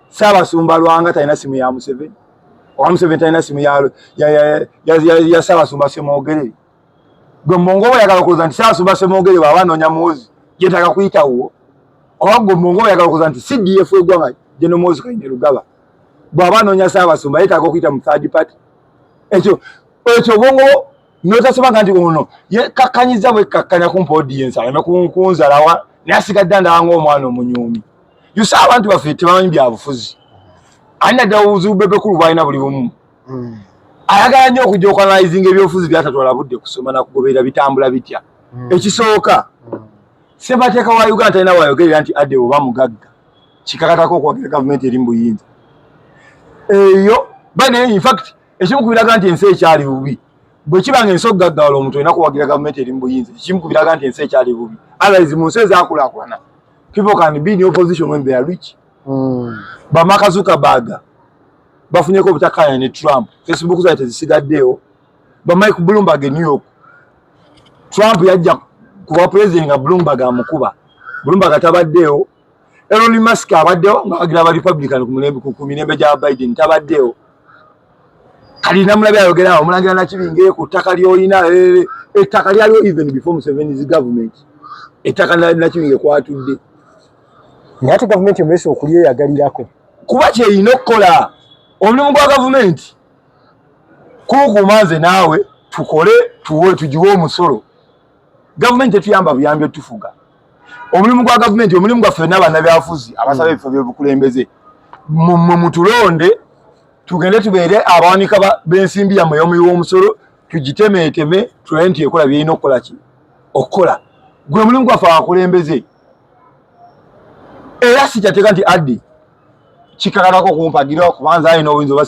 Ssaabasumba Lwanga talina simu ya Museveni oba Museveni talina simu ya Ssaabasumba Ssemwogerere? Gwe Mungu oyagala okulowooza nti Ssaabasumba Ssemwogerere bw'aba anoonya Muhoozi yeetaaga kuyitawo? Oba gwe Mungu oyagala okulowooza nti CDF eggwanga General Muhoozi Kainerugaba bw'aba anoonya Ssaabasumba yeetaaga okuyita mu third party? Ekyo obwongo n'otasoma nti ono yekakkanyiza bwekkakkanya kumpa audience aleme kunzalawa, naye asigadde andaba ng'omwana omunyuumi. Yusa abantu baffe tebamanyi byabufuzi. Ani naddala obuzibu Bebe Cool bw'alina buli bumu, ayagala nnyo okujja okuanalyzinga ebyobufuzi byatatwala budde kusoma nakugoberera bitambula bitya. Ekisooka, ssemateeka wa Uganda talina wayogerera nti adde oba mugagga kikakatako okuwagira gavumenti eri mu buyinza eyo. Bane in fact ekimu ku biraga nti ensi ekyali bubi, bwe kiba nga ensi okugaggawala omuntu olina kuwagira gavumenti eri mu buyinza, ekimu ku biraga nti ensi ekyali bubi. Otherwise mu nsi ezaakulaakulana people can be in opposition when they are rich. Ba Mark Zuckerberg bafunyeko obutakkaanya ne Trump, Facebook zaabwe tezisigaddeewo. Ba Mike Bloomberg e New York, Trump yajja kuba president nga Bloomberg amukuba, Bloomberg tabaddeewo. Elon Musk abaddewo nga wagira aba Republican ku mirembe gya Biden, tabaddeewo. Kali namulabye ayogera awo omulangira Nakibinge ku ttaka ly'olina, ettaka lyaliwo even before Museveni's government, ettaka Nakibinge kwatudde. Naye ate gavumenti emulese okulyeyagalirako. Kuba kyerina okukola, omulimu gwa gavumenti kukuuma nze naawe tukole tuwe tugiwe omusolo. Gavumenti tetuyamba buyambi otufuga. Omulimu gwa gavumenti, omulimu gwaffe fenna bannabyabufuzi abasaba ebifo by'obukulembeze, mmwe mutulonde tugende tubeere abawanika b'ensimbi yammwe ey'omuwi w'omusolo, tugitemeeteme tulabe nti ekola byerina okukola ki okukola. Gwe mulimu gwaffe abakulembeze. Era si kyateeka nti addi kikakalako okumpagira kubanza alina obuyinza oba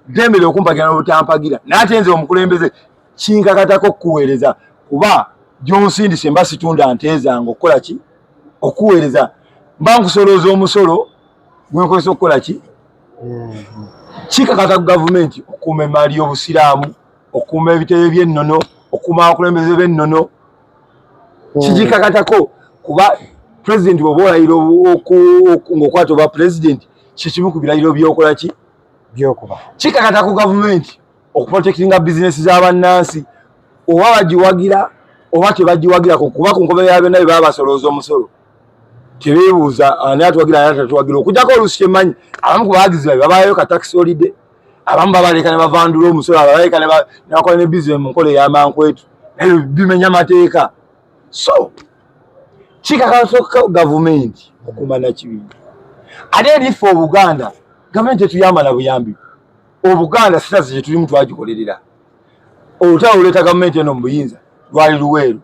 ddembe okumpagira n'obutampagira, naye ate nze omukulembeze kinkakatako okukuweereza, kuba gy'onsindise mba situnda nte zange okukola ki okuweereza, mba nkusolooza omusolo gwenkozesa okukola ki. Kikakata ku gavumenti okukuuma emaali y'obusiraamu, okukuuma ebitebe by'ennono, okukuuma abakulembeze b'ennono. Kigikakatako kuba pulezidenti bw'oba olayira ng'okwata oba pulezidenti, kyekimu ku birayiro by'okola ki byokuba. Kikakata ku gavumenti okuprotectinga bizinesi z'abannansi, oba bagiwagira oba tebagiwagira, kuba ku nkomerero ya byonna bye baba basolooza omusolo tebeebuuza ani atuwagira ani atatuwagira. Okujjako oluusi kyemmanyi abamu ku bawagizi babe babaayo ka tax holiday, abamu babaleka ne bavandula omusolo, abaleka ne bakola ne bizinesi mu nkola ey'amankwetu, naye bimenya mateeka. So kikakasa gavumenti okuuma Nakibinge. Ate erife Obuganda, gavumenti tetuyamba na buyambi. Obuganda sitazi gyetulimu twagikolerera. Olutalo oluleeta gavumenti eno mu buyinza lwali Luweero,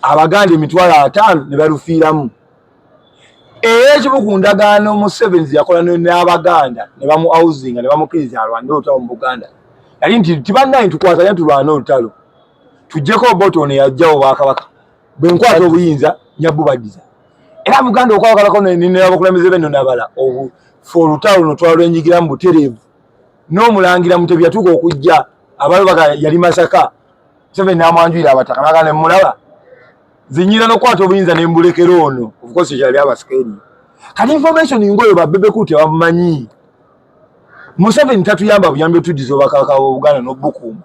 Abaganda 500,000 ne balufiiramu. Era ekimu ku ndagaano Museveni yakola n'Abaganda ne bamu housinga ne bamukkiriza alwane olutalo mu Buganda yali nti tibannaye tukwatanye tulwane olutalo tuggyeko Obote ono yajjawo obwakabaka, bwe nkwata obuyinza nyabubaddiza. Era Buganda okwagalako n'abakulembeze b'ennono nabala fe olutalo luno twalwenyigiramu butereevu. N'omulangira Mutebi yatuuka okujja abalobaga yali Masaka, Museveni n'amwanjulira abataka naga ne mulaba zinyira n'okukwata obuyinza ne mbulekera ono, of course kyali abasikeri. Kati information ng'oyo ba Bebe Cool tebamumanyi. Museveni tatuyamba buyambi otuddiza obwakabaka bw'Obuganda n'obukuuma.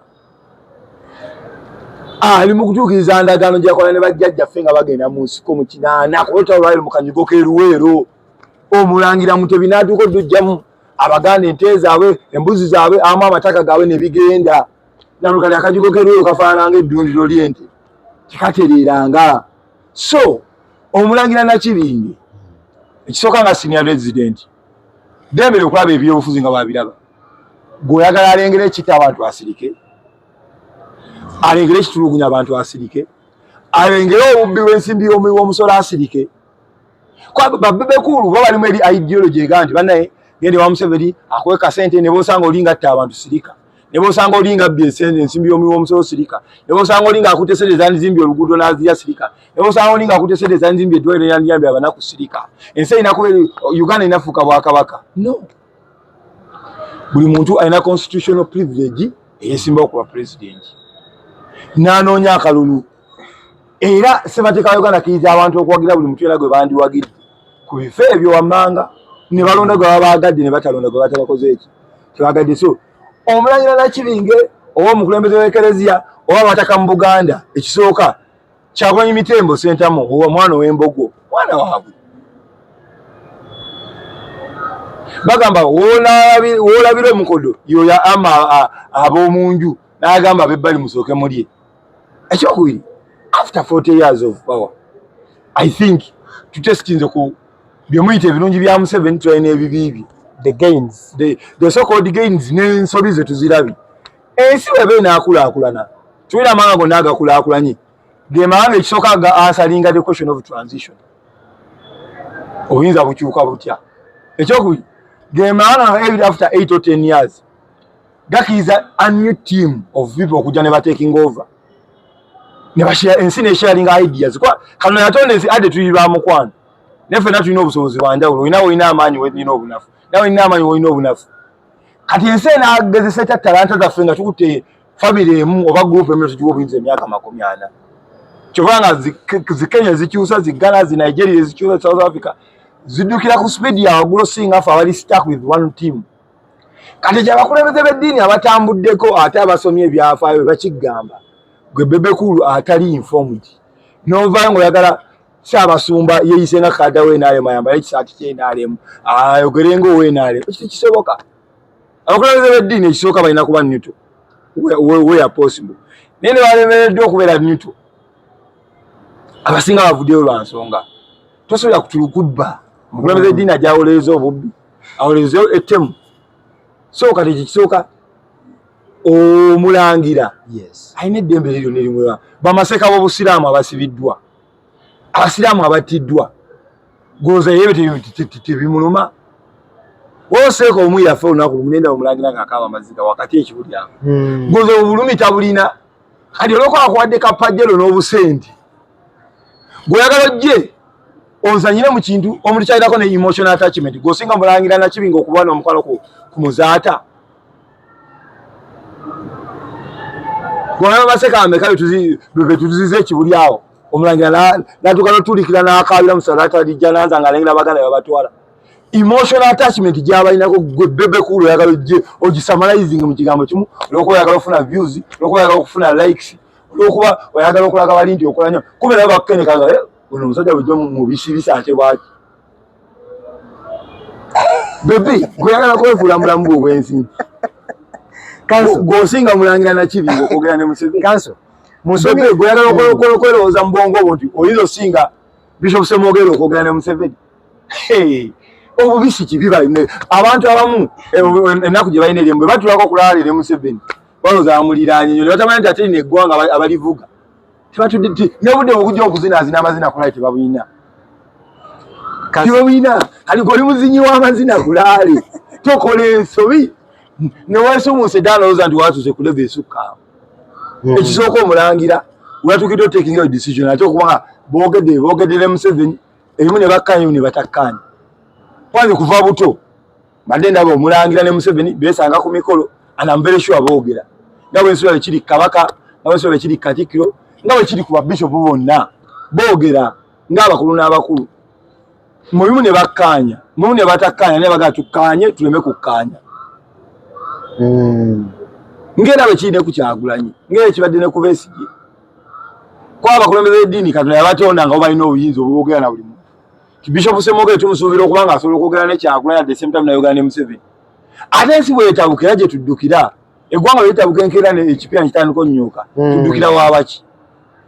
Ali mu kutuukiriza ndagaano gyakola ne bajjajjaffe nga bagenda mu nsiko mu 80 kuba olutalo lwali mu kanyigo k'eruweero. Omulangira Mutebi n'atuuka oddujjamu Abaganda ente zaabwe, embuzi zaabwe, awamu amataka gaabwe ne bigenda. Nalukali akajigo k'eruweero kafaanana ng'eddundiro ly'ente, tekatereeranga. So omulangira Nakibinge ekisooka nga senior resident ddembe okulaba ebyobufuzi nga bwabiraba. Gweoyagala alengere ekita abantu asirike, alengere ekitulugunya abantu asirike, alengere obubbi bw'ensimbi y'omuwi w'omusolo asirike. Babebekulu bo balimu eri ideology ega nti banaye gende wa Museveni akuwe kasente, ne bosanga olinga atta abantu sirika, ne bosanga olinga abbye ensimbi y'omuwi w'omusolo sirika, ne bosanga olinga akutte sente ezandizimbye oluguudo n'azirya sirika, ne bosanga olinga akutte sente ezandizimbye eddwaliro n'andiyambye abanaku sirika. Ensi erina kuba Uganda erinafuuka bwakabaka. No, buli muntu alina constitutional privilege eyesimbawo kuba president n'anoonya akalulu. Era ssemateeka wa Uganda akkiriza abantu okuwagira buli muntu yena gwe bandiwagidde ku bifo ebyo wammanga, ne balonda gwe baba baagadde ne batalonda gwe batabakoze eki tebagadde. So omulangira Nakibinge oba omukulembeze w'ekereziya oba abataka mu Buganda, ekisooka Kyagulanyi Mitembo Sentamu owa mwana ow'embogo mwana waabwe, bagamba woolabira omukodo yoyo ama ab'omunju n'agamba abebbali musooke mulye. Ekyokubiri, after 40 years of power, I think tutestinze ku byemuyita ebirungi bya Museveni, tulina ebibi bye, the gains, the so called gains n'ensobi ze tuzirabye. Ensi bweba enaakulaakulana, tulina amawanga gonna agakulaakulanye, ge mawanga ekisooka ga answeringa the question of transition, obuyinza bukyuka butya. Ekyokubiri, ge mawanga every after 8 or 10 years gakkiriza a new team of people okujja ne bataking over ne bashare ensi ne sharing ideas. Kwa kano yatonda ensi ade tuli ba mukwano, naye ffenna tulina obusobozi bwa njawulo. Olina olina amaanyi, olina obunafu, nawe olina amaanyi, olina obunafu. Kati ensi enaagezesa etya talanta zaffe nga tukutte family emu oba group emu tugiwa obuyinza emyaka 40? Kyova nga zikenya zikyusa, zigana, zi Nigeria zikyusa, South Africa ziddukira ku speed ya waggulu singa ffe abali stuck with one team. Kati kyabakulembeze b'eddiini abatambuddeko ate abasomye ebyafaayo bakigamba, gwe Bebe Cool atali informed n'ovaayo ng'oyagala Ssaabasumba yeeyise nga kadda w'NRM, ayambale ekisaati ky'NRM, ayogere nga ow'NRM. Ekyo tekisoboka. Abakulembeze b'eddiini ekisooka balina kuba neutral where possible, naye ne balemereddwa okubeera neutral. Abasinga bavuddeyo lwa nsonga. Tosobola kutulukubba omukulembeze eddiini ajja awolereza obubbi, awolereza ettemu. So kati ekyo kisooka, omulangira alina eddembe liryo nerimwewa. Bamaseeka b'obusiraamu abasibiddwa, abasiraamu abattiddwa, goza yebe tebimuluma. Woseeka omu yafe olunaku lumu nenda omulangira ng'akaaba amaziga wakati ekibuli awo, goza obulumi tabulina. Kati olwokuba akuwadde kapajero n'obusente, gweoyagala ojje onzanyire mu kintu omuntu kyalinako ne emotional attachment, gwosinga mulangira Nakibinga okuba n'omukwano ku muzaata. Gwe baseka ameka betuziza ekibuli awo, omulangira natuuka notuulikira n'akaabira musalaatalijjananza ng'alengera baganda babatwala. Emotional attachment gyabalinako, gwe Bebe Cool oyagala ojje ogisamalizing mu kigambo kimu olwokuba oyagala okufuna views, olwokuba oyagala okufuna likes, olwokuba oyagala okulaga bali nti okola nnyo. Kumbe nabo bakukeneka nga ono omusajja bulijjo mubisibisa ate bwaki. Bebe gweyagala kwefuula mulamu bwe obwensi, gwosinga mulangira Nakibinga okwogera ne Museveni. Bebe gweyagala kwerowooza mu bwongo bwo nti oyinza osinga Bishop Ssemwogerere okwogera ne Museveni. Obubisi kibi. Abantu abamu ennaku gye balina eri bwe batulako okulala ne Museveni, balowooza bamuliraanye nnyo, ne batamanya nti ate lino eggwanga abalivuga tebatudde n'obudde bwokujja okuzinaazina amazina kulaale tebabulina, tebabulina. Kati gwe oli muzinyi w'amazina kulaale, tokola ensobi neweesumuuse ddala lowooza nti watuuse ku level esukka awo. Ekisooka, omulangira watuukidde otakinga decision, ate okubanga boogedde boogedde ne Museveni ebimu ne bakkaanya, ebimu ne batakkaanya. Kwanze kuva buto mbadde ndaba omulangira ne Museveni beesanga ku mikolo, and I'm very sure boogera nga bwe nsuula bwe kiri kabaka, nga bwe nsuula bwe kiri katikkiro, nga bwe kiri ku babishopu bonna, boogera ng'abakulu n'abakulu. Mu bimu ne bakkaanya, mu bimu ne batakkaanya, naye bagala tukkaanye tuleme kukkaanya. Ng'era bwe kiri ne ku Kyagulanyi, ng'era kibadde ne ku Besigye. Kuba abakulembeze b'eddiini Katonda yabatonda nga bo balina obuyinza obwogera na buli muntu. Bishop Ssemwogerere tumusuubira okuba nga asobola okwogera ne Kyagulanyi at the same time nayogera ne Museveni. Ate ensi bwetabuka era gye tuddukira, eggwanga bwe litabuka enkeera ekipya ne kitandika onnyuka, tuddukira wabaki?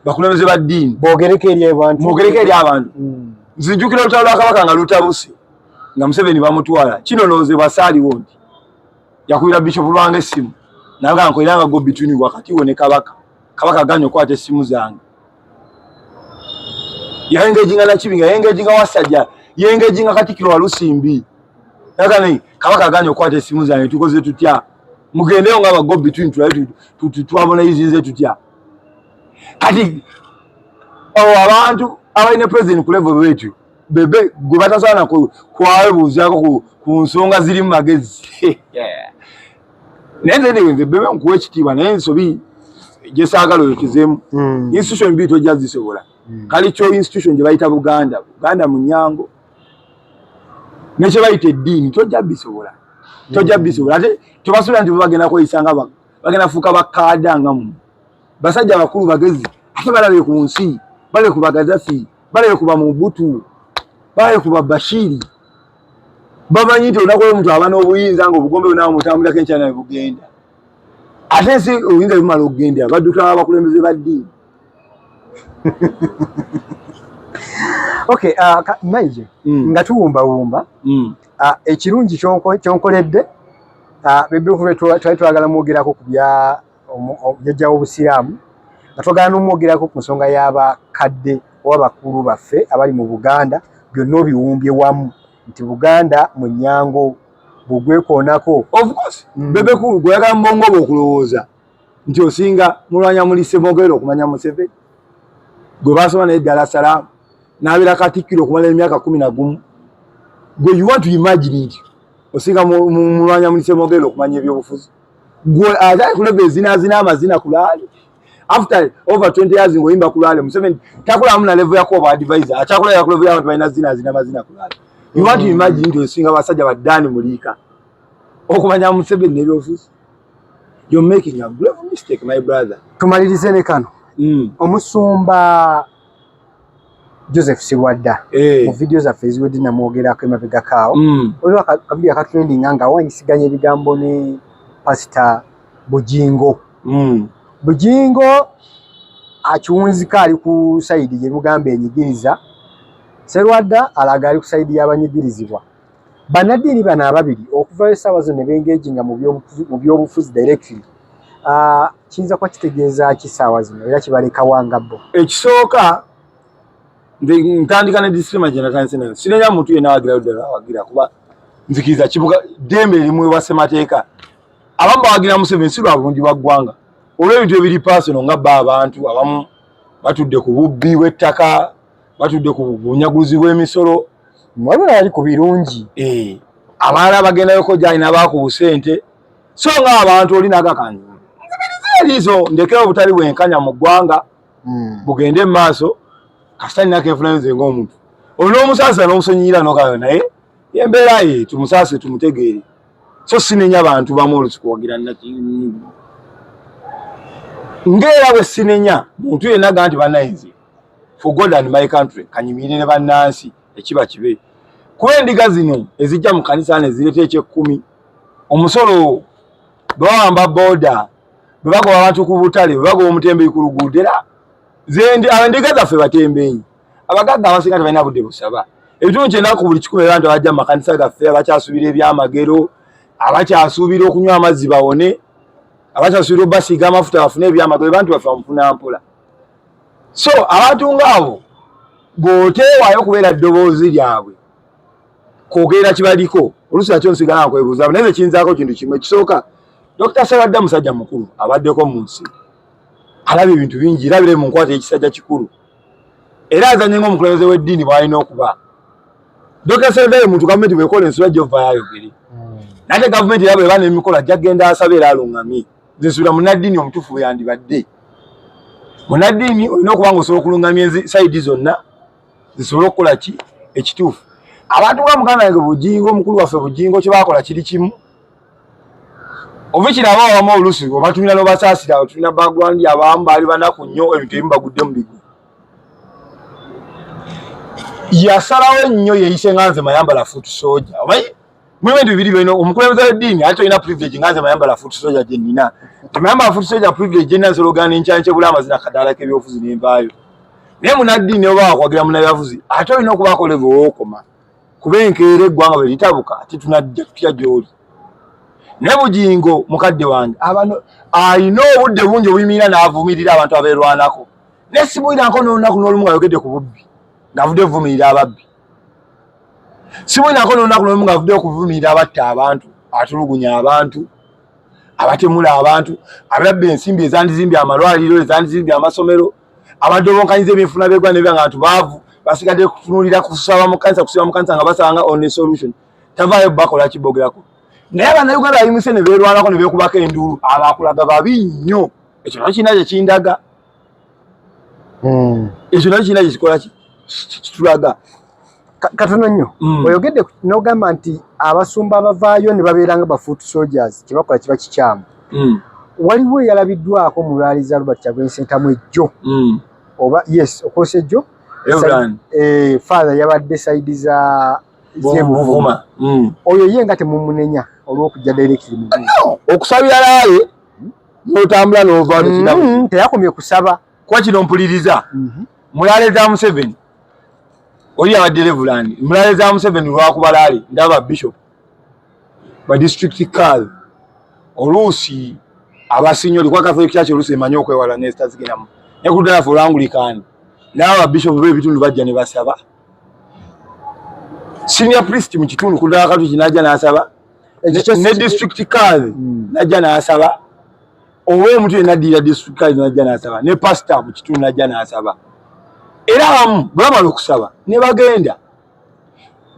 Bakulembeze ba ddiini. Boogereko eri abantu. Mwogereko eri abantu. Nzijukira olutalo lwa Kabaka nga lutabuse, nga Museveni bamutwala. Kinonoozebwa saaliwo nti yakubira Bishop Lwanga essimu naga nkolera nga go between wakati wo ne Kabaka. Kabaka aganye okukwata essimu zange. Yaengejinga Nakibinga, yaengejinga Wasajja, yaengejinga Katikkiro Walusimbi. Naga Kabaka aganye okukwata essimu zange, tukoze tutya? Mugendeyo nga ba go between tulabe twabonayizinze tutya? Kati abo abantu abalina president ku level bwetyo bebe gwe batasaana kwawebuuzaako ku nsonga ziri mu magezi. Naye nze nze Bebe nkuwa ekitiibwa, naye ensobi gye saagala oyokezeemu, institution bbiri tojja zisobola. Kali kyo institution gye bayita Buganda, Buganda munyango, nekye bayita eddiini, tojja bisobola, tojja bisobola. Ate tobasuubira nti bagenda kweyisa nga bagenda fuuka bakaada nga mu basajja bakulu bagezi, ate balabe ku nsi, balabe ku Bagadafi, balabe ku Bamubutu, balabe ku Babashiri. Bamanyi nti olunaku lw'omuntu aba n'obuyinza nga obugombe bwonna bumutambulirako enkya naye bugenda. Ate ensi obuyinza bumala okugenda, baddukira abakulembeze ba ddiini. Okay, Maije, nga tuwumbawumba, ekirungi kyonkoledde, Bebe twali twagala mwogerako ku bya jjajja w'Obusiraamu, nga twagala n'omwogerako ku nsonga y'abakadde oba bakulu baffe abali mu Buganda, byonna obiwumbye wamu nti Buganda munyango bw'ogwekoonako. Of course, Bebe Cool gweyagala mu bwongo bwe okulowooza nti osinga Mulwanyamuli Ssemwogerere okumanya Museveni gwe basoma naye Dar es Salaam n'abeera Katikkiro okumala emyaka 11. Gwe you want to imagine nti osinga Mulwanyamuli Ssemwogerere okumanya ebyobufuzi, gwe ate ali ku level ezinaazina amazina ku laali after over 20 years ng'oyimba ku laali. Museveni takulamu na level yakuba advisor, akyakulabira ku level y'abantu balina zinaazina amazina ku laali. You want to imagine nti osinga basajja ba Dani Muliika okumanya Museveni n'ebyobufuzi? You're making a grave mistake, my brother. Tumalirize ne kano. Omusumba Joseph Sirwadda, mu vidiyo zaffe eziwedde namwogerako emabegako awo, waliwo akavidiyo akatrendinga nga awanyisiganya ebigambo ne Pasita Bujingo. Bujingo akiwunzika ali ku side gye mugamba enyigiriza, Serwadda alaga ali ku side y'abanyigirizibwa. Bannaddiini bano ababiri okuvayo essaawa zino ne bengeginga mu byobufuzi directly, kiyinza kuba kitegeeza ki ssaawa zino, era kibalekawa nga bo? Ekisooka, nze ntandika ne disclaimer gye natandise nayo. Sinenya muntu yenna awagira ludda lwawagira, kuba nzikiriza kibuga ddembe erimuweebwa ssemateeka. Abamu bawagira Museveni si lwa bulungi bwa ggwanga, olw'ebintu ebiri personal, nga ba abantu abamu batudde ku bubbi bw'ettaka, batudde ku bunyaguzi bw'emisolo. Waliwo nabali ku birungi. Abalala bagendayoko gyalina baku busente, so nga abantu oli nagakani nzibiriza eriiso ndekeo obutali bwenkanya mu ggwanga bugende mu maaso, kasita nina kenfunayo nze ng'omuntu. Olw'omusaasira n'omusonyiyira nogayo, naye embeera ye tumusaasire tumutegeere. So sinenya bantu bamu olusi kuwagira ng'era bwe sinenya muntu yenna ga nti bannayinzi, for God and my country, kanyimirire bannansi ekiba kibe. Kuba endiga zino ezijja mu kanisa ne zireeta ekyekkumi, omusolo, bwe bawamba booda, bwe bagoba abantu ku butale, bwe bagoba omutembeyi ku luguudo, era endiga zaffe batembeeyi. Abagagga abasinga tebalina budde busaba. 9% ku buli 100 abantu abajja mu makanisa gaffe abakyasuubira ebyamagero, abakyasuubira okunywa amazzi bawone, abakyasuubira obasiiga amafuta bafune ebyamagero, bantu baffe bamufuna mpola. So abantu ngaabo bw'oteewaayo kubeera ddoboozi lyabwe kwogera kibaliko, oluusi nakyo nsigala nkwebuuza. Naye nze kiyinzaako kintu kimu ekisooka, Dr. Serwadda musajja mukulu abaddeko mu nsi, alaba ebintu bingi, erabire mu nkwata ekisajja kikulu, era azanye ng'omukulembeze w'eddiini bw'alina okuba. Dr. Serwadda ye muntu gavumenti bw'ekola ensobi ajja ovaayo ayogere, naye ate gavumenti era bw'eba n'emikolo ajja kugenda asaba era alungamye. Nze nsuubira munnaddiini omutuufu bwe yandibadde. Munnaddiini olina okuba ng'osobola okulungamya side zonna zisobole okukola ki ekituufu. Abantu nga muganda wange Bujingo, omukulu waffe Bujingo, kye baakola kiri kimu. Ovikira abo abamu oluusi obatumira n'obasaasira, tulina background, abamu baali banaku nnyo, ebintu ebimu bagudde mu bigwo. Yasalawo nnyo yeyise nga nze Mayambala foot soldier. Omanyi mulimu ebintu bibiri byolina omukulembeze w'eddiini ate olina privilege nga nze Mayambala foot soldier gye nnina. Nti Mayambala foot soldier privilege gye nnina nsobola ogaana enkyankye amazina akadaala k'ebyobufuzi ne nvaayo. Naye munaddiini ne oba wakwagira munnabyabufuzi ate olina okubaako level w'okoma. Kuba enkeera eggwanga bwe litabuka ate tunajja tutya gy'oli. Naye Bugingo mukadde wange abano alina obudde bungi obuyimirira n'avumirira abantu abeerwanako. Naye simuwulirako n'olunaku n'olumu ng'ayogedde ku bubbi ng'avudde okuvumirira ababbi. Simuwulirako n'olunaku n'olumu ng'avudde okuvumirira abatta abantu, atulugunya abantu, abatemula abantu, ababba ensimbi ezandizimbye amalwaliro, ezandizimbye amasomero, abadobonkanyiza ebyenfuna by'eggwanga ne biba nga abantu baavu basigadde kutunuulira kusaba mu kkanisa, kusiba mu kkanisa nga basaba nga only solution. Tavaayo bakola kibogerako. Naye Bannayuganda bayimuse ne beerwanako ne beekubako enduulu, abakulaga babi nnyo. Ekyo nakyo kirina kye kindaga. Ekyo nakyo kirina kye kikola kitulaga. Katono nnyo. Oyogedde n'ogamba nti abasumba abavaayo ne babeera nga ba foot soldiers kye bakola kiba kikyamu. Waliwo eyalabiddwako mu lwali za Robert Kyagulanyi Ssentamu ejjo. Oba yes, okwosa ejjo. Father yabadde side za Buvuma. Oyo ye nga temumunenya olw'okujja directly mu No, okusabira laaye n'otambula n'ovaayo tekirina. Teyakomye kusaba. Kuba kino mpuliriza. Mulaale za Museveni. Oli abadde Reverend. Mulaale za Museveni lwakuba laale ndaba bishop. Ba district car. Oluusi abasinyoli kwa Catholic Church oluusi emanyi okwewala ne zitazigendamu. Ne ku ludda lwaffe olw'Anglican. N'aba bishop b'ebitundu bajja ne basaba. Senior priest mu kitundu ku ludda lwa Katoliki n'ajja n'asaba. Ne district car n'ajja n'asaba. Oba omuntu yenna addirira district car n'ajja n'asaba. Ne pastor mu kitundu n'ajja n'asaba. Era abamu bwe bamala okusaba ne bagenda.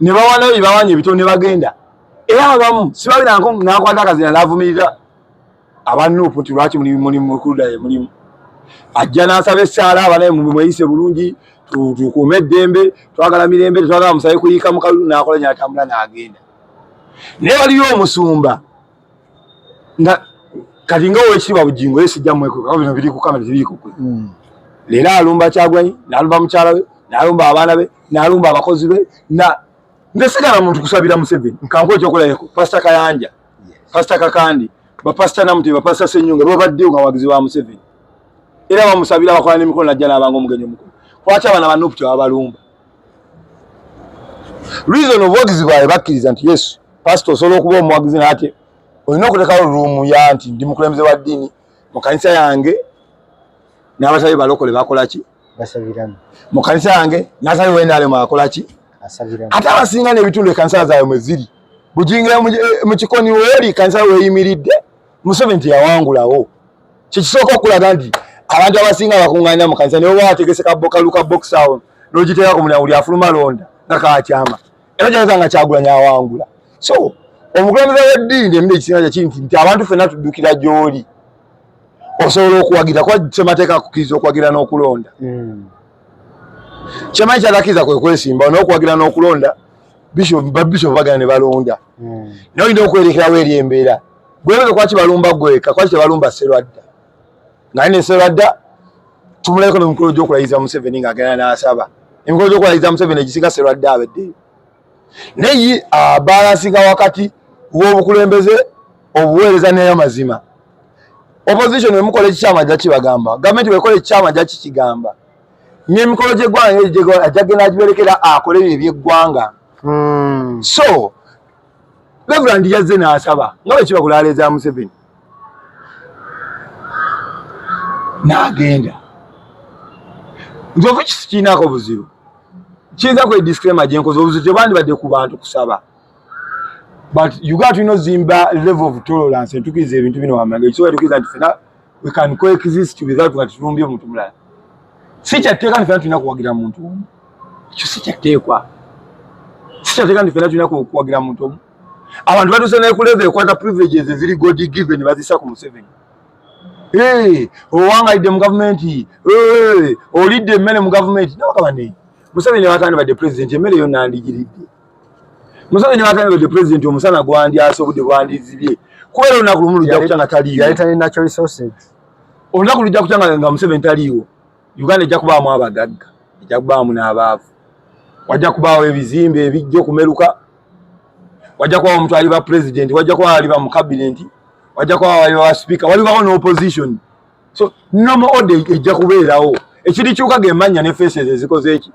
Ne bawaanayo bye bawaanye ebitono ne bagenda. Era abamu sibabirangako n'akwata akazina n'avumirira aba Nuupu nti lwaki muli mu kulda ye mulimu. Ajja n'asaba essaala abanaye mweyise bulungi, tukuume eddembe, twagala mirembe, tetwagala musabe kuyiika mu kalulu, n'akola n'atambula n'agenda. Naye waliyo omusumba nga kati nga owekitiibwa Bugingo ye sijja mwekweka bino biri ku kamera tebiri ku kwe. Leero alumba Kyagulanyi, n'alumba mukyala we, n'alumba abaana be, n'alumba abakozi be, na nze sigala muntu kusabira Museveni. Kankuwe ekyokulabirako, Pastor Kayanja, Pastor Kakandi, Bapasita Namutebi, Bapasita Ssenyonga babaddeyo nga bawagizi ba Museveni. Era bamusabira bakola n'emikolo n'ajja n'abanga omugenyi omukulu. Lwaki abaana ba Nuupu tebabalumba? Reason obuwagizi bwabwe bakkiriza nti yes, pastor osobola okuba omuwagizi naye ate olina okulekawo ruumu ya nti ndi mukulembeze wa ddiini mu kanisa yange n'abatali balokole bakola ki? Basabiramu. Mu kanisa yange n'atali wa NRM akola ki? Asabiramu. Ate abasinga n'ebitundu ekkanisa zaabwe mwe ziri. Bujingira mu kikoni weeri kanisa weeyimiridde Museveni teyawangulawo. Kyekisooka okulaga nti abantu abasinga bakungaanira mu kanisa naye oba wategese kaluka box awo n'ogiteeka ku mulyango buli afuluma londa nga kakyama. Era kyalabika nga Kyagulanyi awangula. So omukulembeze w'eddiini emirundi egisinga kyekiri nti abantu ffenna tuddukira gy'oli. Osobola okuwagira kuba ssemateeka akukkiriza okuwagira n'okulonda. Kyemanyi kyatakkiriza kwe kwesimba n'okuwagira n'okulonda. Ba bishop bagenda ne balonda. Naye olina okwerekerawo eri embeera. Gwe lwaki balumba gweka, lwaki tebalumba Sserwadda? Nga ne Sserwadda tumulabeko n'emikolo gy'okulayiza Museveni ng'agenda n'asaba. Emikolo gy'okulayiza Museveni egisinga Sserwadda abaddeyo. Naye ye abalansinga wakati w'obukulembeze, obuweereza n'amazima. Opposition bwe mukola ekikyamu ajja kibagamba, gavumenti bw'ekola ekikyamu ajja kikigamba. N'emikolo gy'eggwanga ajja genda agiberekera akole ebyo eby'eggwanga. So Reverend yazze n'asaba nga bwe kiba ku laale za Museveni n'agenda. Nze ofa kiinaako buzibu, kiyinza kuba disclaimer gye nkoze, obuzibu tebwandibadde ku bantu kusaba, but Uganda tulina ozimba level of tolerance etukiriza ebintu bino wammanga. Ekisobola etukiriza nti ffenna we can coexist without nga tetulumbye muntu mulala. Si kyatteeka nti ffenna tulina kuwagira muntu omu, ekyo si kyatteekwa. Si kyatteeka nti ffenna tulina kuwagira muntu omu. Abantu batuuse ne ku level ekwata privileges eziri God given bazissa ku Museveni. Owangalidde mu gavumenti, olidde emmere mu gavumenti. Nabagamba ne Museveni watandibadde president emmere yonna andigiridde. Museveni watandibadde president omusana gwandyase obudde bwandizibye. Kubeera olunaku lumu lujja kukya nga taliiwo. Yaleeta ne natural resources. Olunaku lujja kukya nga Museveni taliiwo. Uganda ejja kubaamu abagagga, ejja kubaamu n'abaavu. Wajja kubaawo ebizimbe ebijja okumeruka, wajja kubaawo omuntu aliba president, wajja kubaawo aliba mu cabinet, wajja kubaawo aliba speaker, walibawo ne opposition. So normal order ejja kubeerawo. Ekirikyuka ge mannya ne faces ezikoze eki,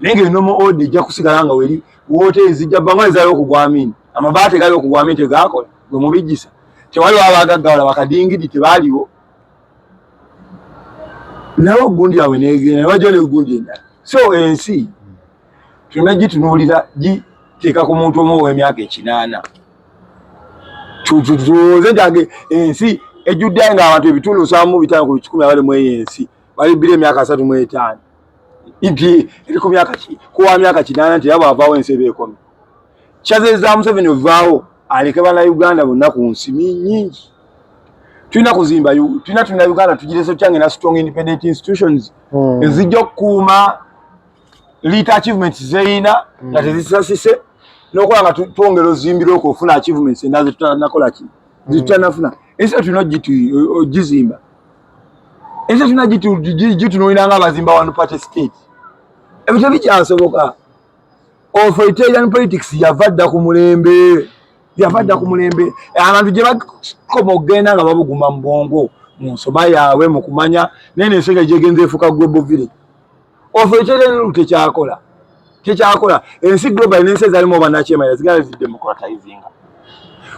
naye nga normal order ejja kusigala nga weri. Wooteri zijja bbanga ezaali okugwa Amini, amabaati gali okugwa Amini tegakola gwe mubijjisa. Tewaliwo abagaggawala bakadingidi tebaaliwo nabo gundi yaabwe negenda nebajja ne gundi endala. So ensi tulina gitunuulira giteeka ku muntu omu ow'emyaka 80. Tulowooze nti ensi ejjudde nga abantu 75% abali mu eyo ensi balibbira emyaka 35, nti eri ku myaka kuwa myaka 80, nti era bwavaawo ensi eba ekomye. Kyaze za Museveni ovaawo aleke Bannayuganda bonna ku nsi nyingi. Tulina kuzimba, tulina Uganda tugirese tutya nga strong independent institutions ezijja okukuuma leet achievements zeyina nga tezisasise, n'okuba nga twongera ozimbira okwo ofuna achievements endala zetutanakola ki zetutanafuna. Ensi tulina ogizimba, ensi tulina gitunuulira nga abazimba one party state. Ebyo tebikyasoboka. Authoritarian politics yava dda ku mulembe, yava dda ku mulembe. Abantu gye bakoma okugenda nga babuguma mu bwongo, mu nsoma yaabwe, mu kumanya, naye nensonga gyegenza efuuka global village. Authoritarian rule tekyakola, tekyakola. Ensi global n'ensi ezalimu obwannakyemalira zigala zidemocratizinga.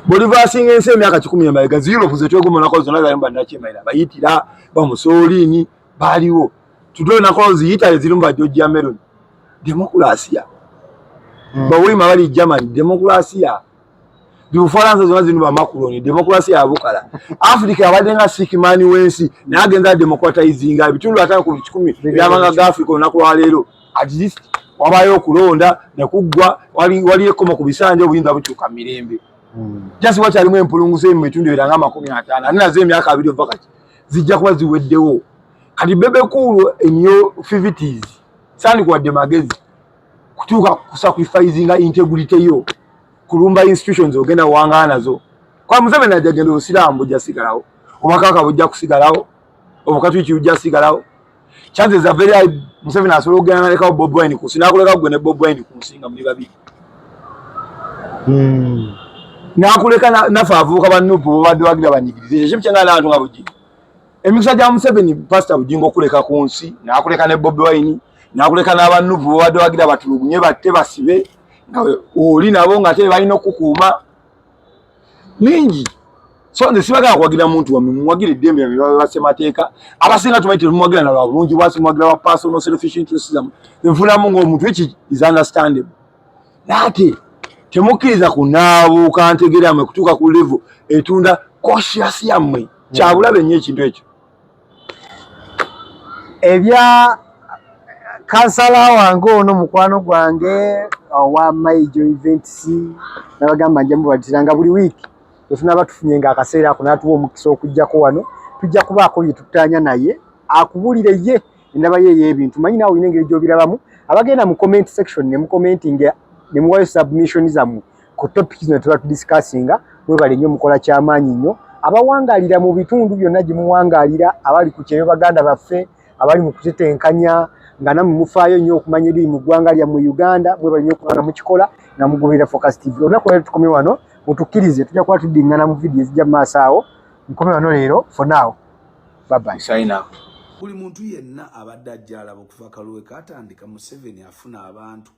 Bw'oliva asinga ensi emyaka 100 emabega, zi Europe zetwegomonako zonna zalimu bannakyemalira, bayitira bamusoolini baaliwo. Tutolonako zi Italy zirimu ba Giorgia Meloni, demokulasiya. Bawima bali Germany, demokulasiya. Bufalansa zonna zirimu ba Macron, demokulasiya yabukala. Africa abadde nga sick man w'ensi, naye agenza democratizinga ebitundu 50% ebyamawanga ga Africa. Olunaku lwaleero at least wabayo okulonda nekuggwa, wali ekkomo ku bisanja, obuyinza bukyuka mirembe. Just wakyalimu empulunguzo mu bitundu ebirala nga 50, ate nazo emyaka 20 ova kati zijja kuba ziweddewo. Kati Bebe Cool in your 50s, sandikuwadde magezi kutuuka kusacrificinga integrity yo kulumba institutions ogenda wangana nazo. Kwa Museveni ajja genda, obusiraamu bujja sigalawo, obwakabaka bujja kusigalawo, obukatuliki bujja sigalawo. Chances are very high Museveni asobola okugenda nalekawo Bobi Wine ku nsi, nakuleka gwe ne Bobi Wine ku nsi nga muli babiri, nakuleka naffe abavubuka ba NUP bobadde wagira banyigirize. Ekyo kimu kyengala n'abantu nga Bugingo. Emikisa gya Museveni, Pastor Bugingo, okuleka ku nsi nakuleka ne Bobi Wine, nakuleka n'aba NUP bobadde wagira batulugunye, batte, basibe, nga oli nabo nga te balina okukuuma mingi. So nze sibagala kuwagira muntu wammwe, muwagire eddembe lyammwe babe basemateeka. Abasinga tumanyi tetumuwagira na lwa bulungi bwasi, muwagira wa personal selfish interests zammwe nfunamu ng'omuntu, which is understandable. Naate temukkiriza kunaabuuka ntegere yammwe kutuuka ku level etunda conscious yammwe. Kyabulabe nnyo ekintu ekyo. Ebya kansala wange ono, mukwano gwange owa Maijo Events, nabagamba nja mubatira buli wiiki bwe tufunye nga akaseera ako n'atuwa omukisa okujjako wano, tujja kubaako bye tuttaanya naye akubulire ye endaba ye ey'ebintu. Manyi naawe olina engeri gy'obirabamu. Abagenda mu comment section ne mucommentinga ne muwayo submission zammwe ku topic zino tuba tudiscussinga, mwebale nnyo, mukola kyamaanyi nnyo. Abawangaalira mu bitundu byonna gye muwangaalira, abali ku kyeyo, baganda baffe abali mu kutetenkanya, nga nammwe mufaayo nnyo okumanya ebiri mu ggwanga lyammwe Uganda, mwebale nnyo okubanga mukikola nga mugoberera Focus TV. Olunaku lwaleero tukomye wano, mutukkirize tujja kuba tuddiŋŋana mu vidiyo ezijja mu maaso awo. Nkome wano leero, for now, bye bye. Sign up. Buli muntu yenna abadde ajja alaba okuva kalwe katandika, Museveni afuna abantu,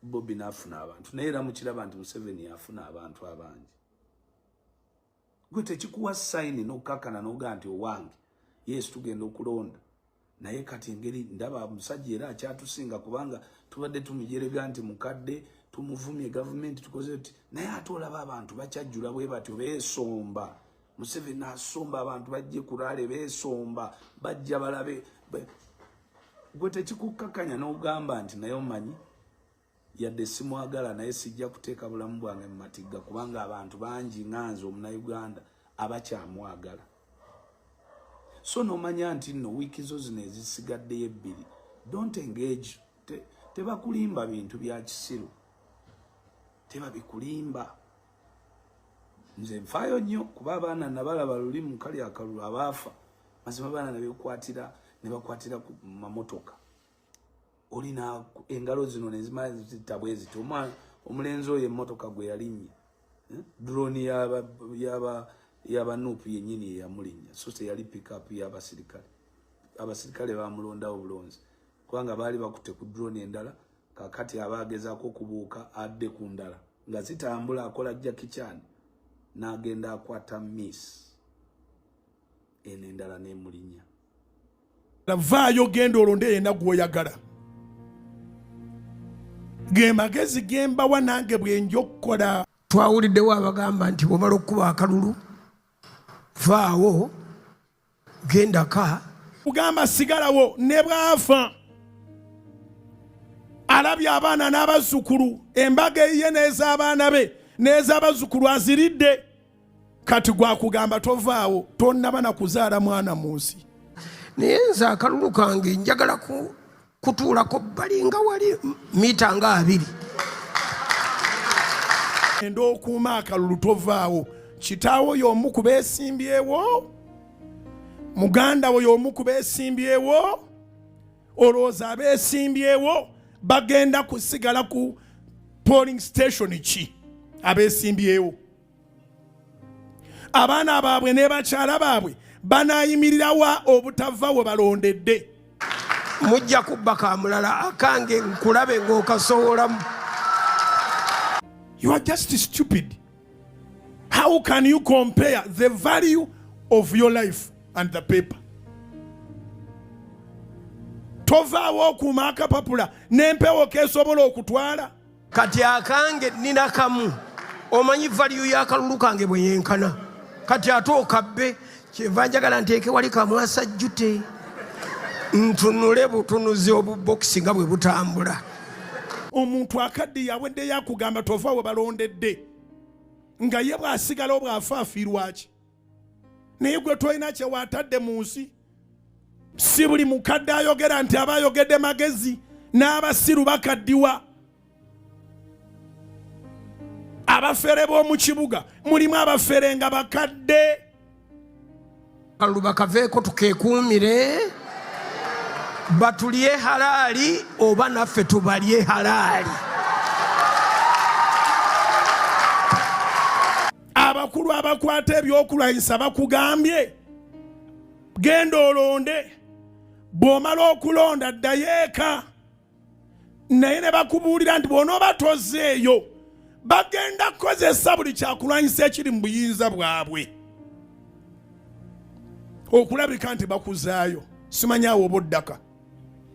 Bobi n'afuna abantu, naye era mukiraba nti Museveni afuna abantu abangi. Gwe tekikuwa sign n'okukakana n'ogaa nti owange yesu tugenda okulonda? Naye kati engeri ndaba musajja era akyatusinga, kubanga tubadde tumujerega nti mukadde, tumuvumye gavumenti, tukoze tuti, naye ate olaba abantu bakyajjula bwe batyo beesomba. Museveni asomba abantu bajje ku rally, beesomba, bajja balabe. Gwe tekikukkakanya n'ogamba nti naye omanyi yadde simwagala, naye sijja kuteeka bulamu bwange mu matigga, kubanga abantu bangi nga nze omunauganda abakyamwagala. So nomanya nti nno wiiki zo zino ezisigaddeyo 2, don't engage. Tebakulimba bintu bya kisiru, tebabikulimba. Nze nfaayo nnyo kuba abaana nabalaba luli mu kali akalulu abaafa. Mazima abaana nebekwatira, ne bakwatira ku mamotoka. Olina engalo zino nezimala zitta bwe ziti. Omulenzi oyo emmotoka gwe yalinnya, eh? Drone yaba NUP yennyini eyamulinnya, so teyali pickup y'abasirikale. Abasirikale bamulondawo bulonzi kubanga baali bakutte ku drone endala. Kakati aba agezaako okubuuka adde ku ndala nga zitambula, akola Jackie Chan n'agenda akwata miss eno endala n'emulinnya. Vaayo, genda olonde yenna gw'oyagala. Ge magezi gembawa nange bwe nja okukola. Twawuliddewo abagamba nti bw'omala okukuba akalulu, vaawo, gendaka. Kugamba sigalawo ne bw'afa alabye abaana n'abazzukulu, embaga eyiye n'ez'abaana be n'ez'abazzukulu aziridde. Kati gwakugamba tovaawo, tonnaba na kuzaala mwana mu nsi. Naye nze akalulu kange njagala kutuulako bbali nga wali mita nga 20. Enda okuuma akalulu, tovaawo. Kitaawo y'omu ku beesimbyewo, muganda wo y'omu ku beesimbyewo. Olowooza abeesimbyewo bagenda kusigala ku polling station ki? Abeesimbyewo, abaana baabwe ne bakyala baabwe banaayimirirawa obutava we balondedde? Mujja kubba kamulala, akange nkulabe ng'okasowolamu. You are just stupid. How can you compare the value of your life and the paper? Tovaawo okuuma akapapula n'empewo kesobola okutwala. Kati akange nina kamu, omanyi value y'akalulu kange bwe yenkana. Kati ate okabbe, kyenva njagala nteeke wali kamwasajjute, ntunule butunuzi obubokisi nga bwe butambula. Omuntu akaddiye aweddeyo akugamba tova we balondedde, nga ye bw'asigala obw'afa afiirwaki? Naye gwe tolina kyewaatadde mu nsi. Si buli mukadde ayogera nti aba ayogedde magezi. N'abasiru bakaddiwa. Abafere b'omu kibuga mulimu abafere nga bakadde. Kalulu bakaveeko, tukeekuumire, batulye halaali oba naffe tubalye halaali. Abakulu abakwata ebyokulwanyisa bakugambye genda olonde, bw'omala okulonda ddayo eka. Naye ne bakubuulira nti bw'onooba tozeeyo, bagenda kukozesa buli kyakulwanyisa ekiri mu buyinza bwabwe okulabika nti bakuzaayo. Simanyi awo oba oddaka.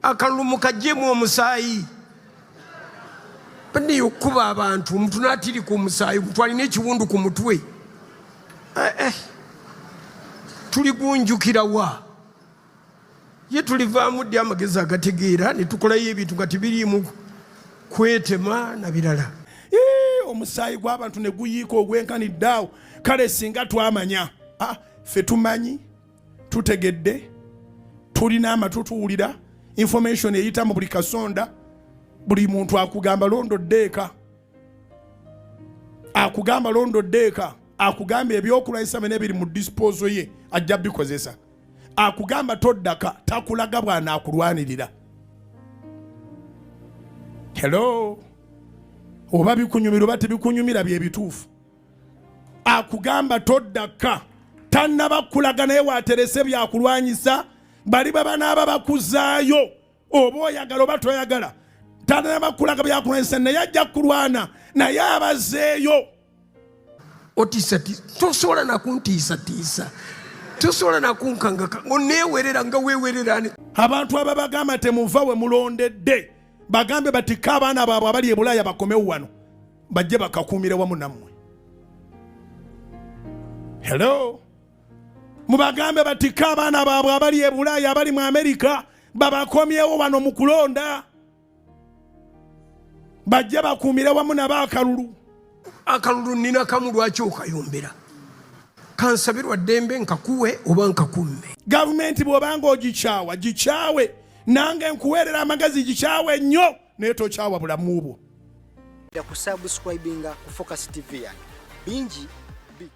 Akalulu mukaggyemu omusaayi. Baniyo okukuba abantu, omuntu n'atirika omusaayi, omuntu alina ekiwundu ku mutwe. Eh, eh. Tuligunjukira wa? Ye tulivaamu ddi amagezi agategeera ne tukolayo ebintu nga tebiriimu kwetema na birala? Ii, omusaayi gw'abantu ne guyiika ogwenkanidde awo. Kale singa twamanya. Ah, ffe tumanyi, tutegedde, tulina amatu, tuwulira information eyita mu buli kasonda. Buli muntu akugamba londodde eka, akugamba londodde eka, akugamba ebyokulwanyisa byonna ebiri mu disposal ye ajja bikozesa, akugamba toddaka, takulaga bw'anaakulwanirira. Hello, oba bikunyumira oba tebikunyumira, bye bituufu. Akugamba toddaka, tannaba kulaga naye waterese byakulwanyisa. Bali bwe banaaba bakuzaayo, oba oyagala oba toyagala, tannaba kulaga byakulwanyisa, naye ajja kulwana naye abazeeyo. Otiisatiisa, tosobola nakuntiisatiisa, tosobola nakunkangaka oneewerera nga weewerera ani. Abantu ababagamba temuva we mulondedde, bagambe batikka abaana baabwe abali e Bulaaya bakomewo wano, bajje bakakuumire wamu nammwe. Hello, mubagambe batikka abaana baabwe abali e Bulaaya, abali mu Amerika, babakomyewo wano mu kulonda, bajje bakuumire wamu nabo akalulu. Akalulu nina kamu, lwaki okayombera? Kansabirwa ddembe nkakuwe oba nkakumme. Gavumenti bw'obanga ogikyawa, gikyawe. Nange nkuweerera amagezi, gikyawe nnyo, naye tokyawa bulamu bwo. Kusubscribinga ku Focus TV yange bingi bijja.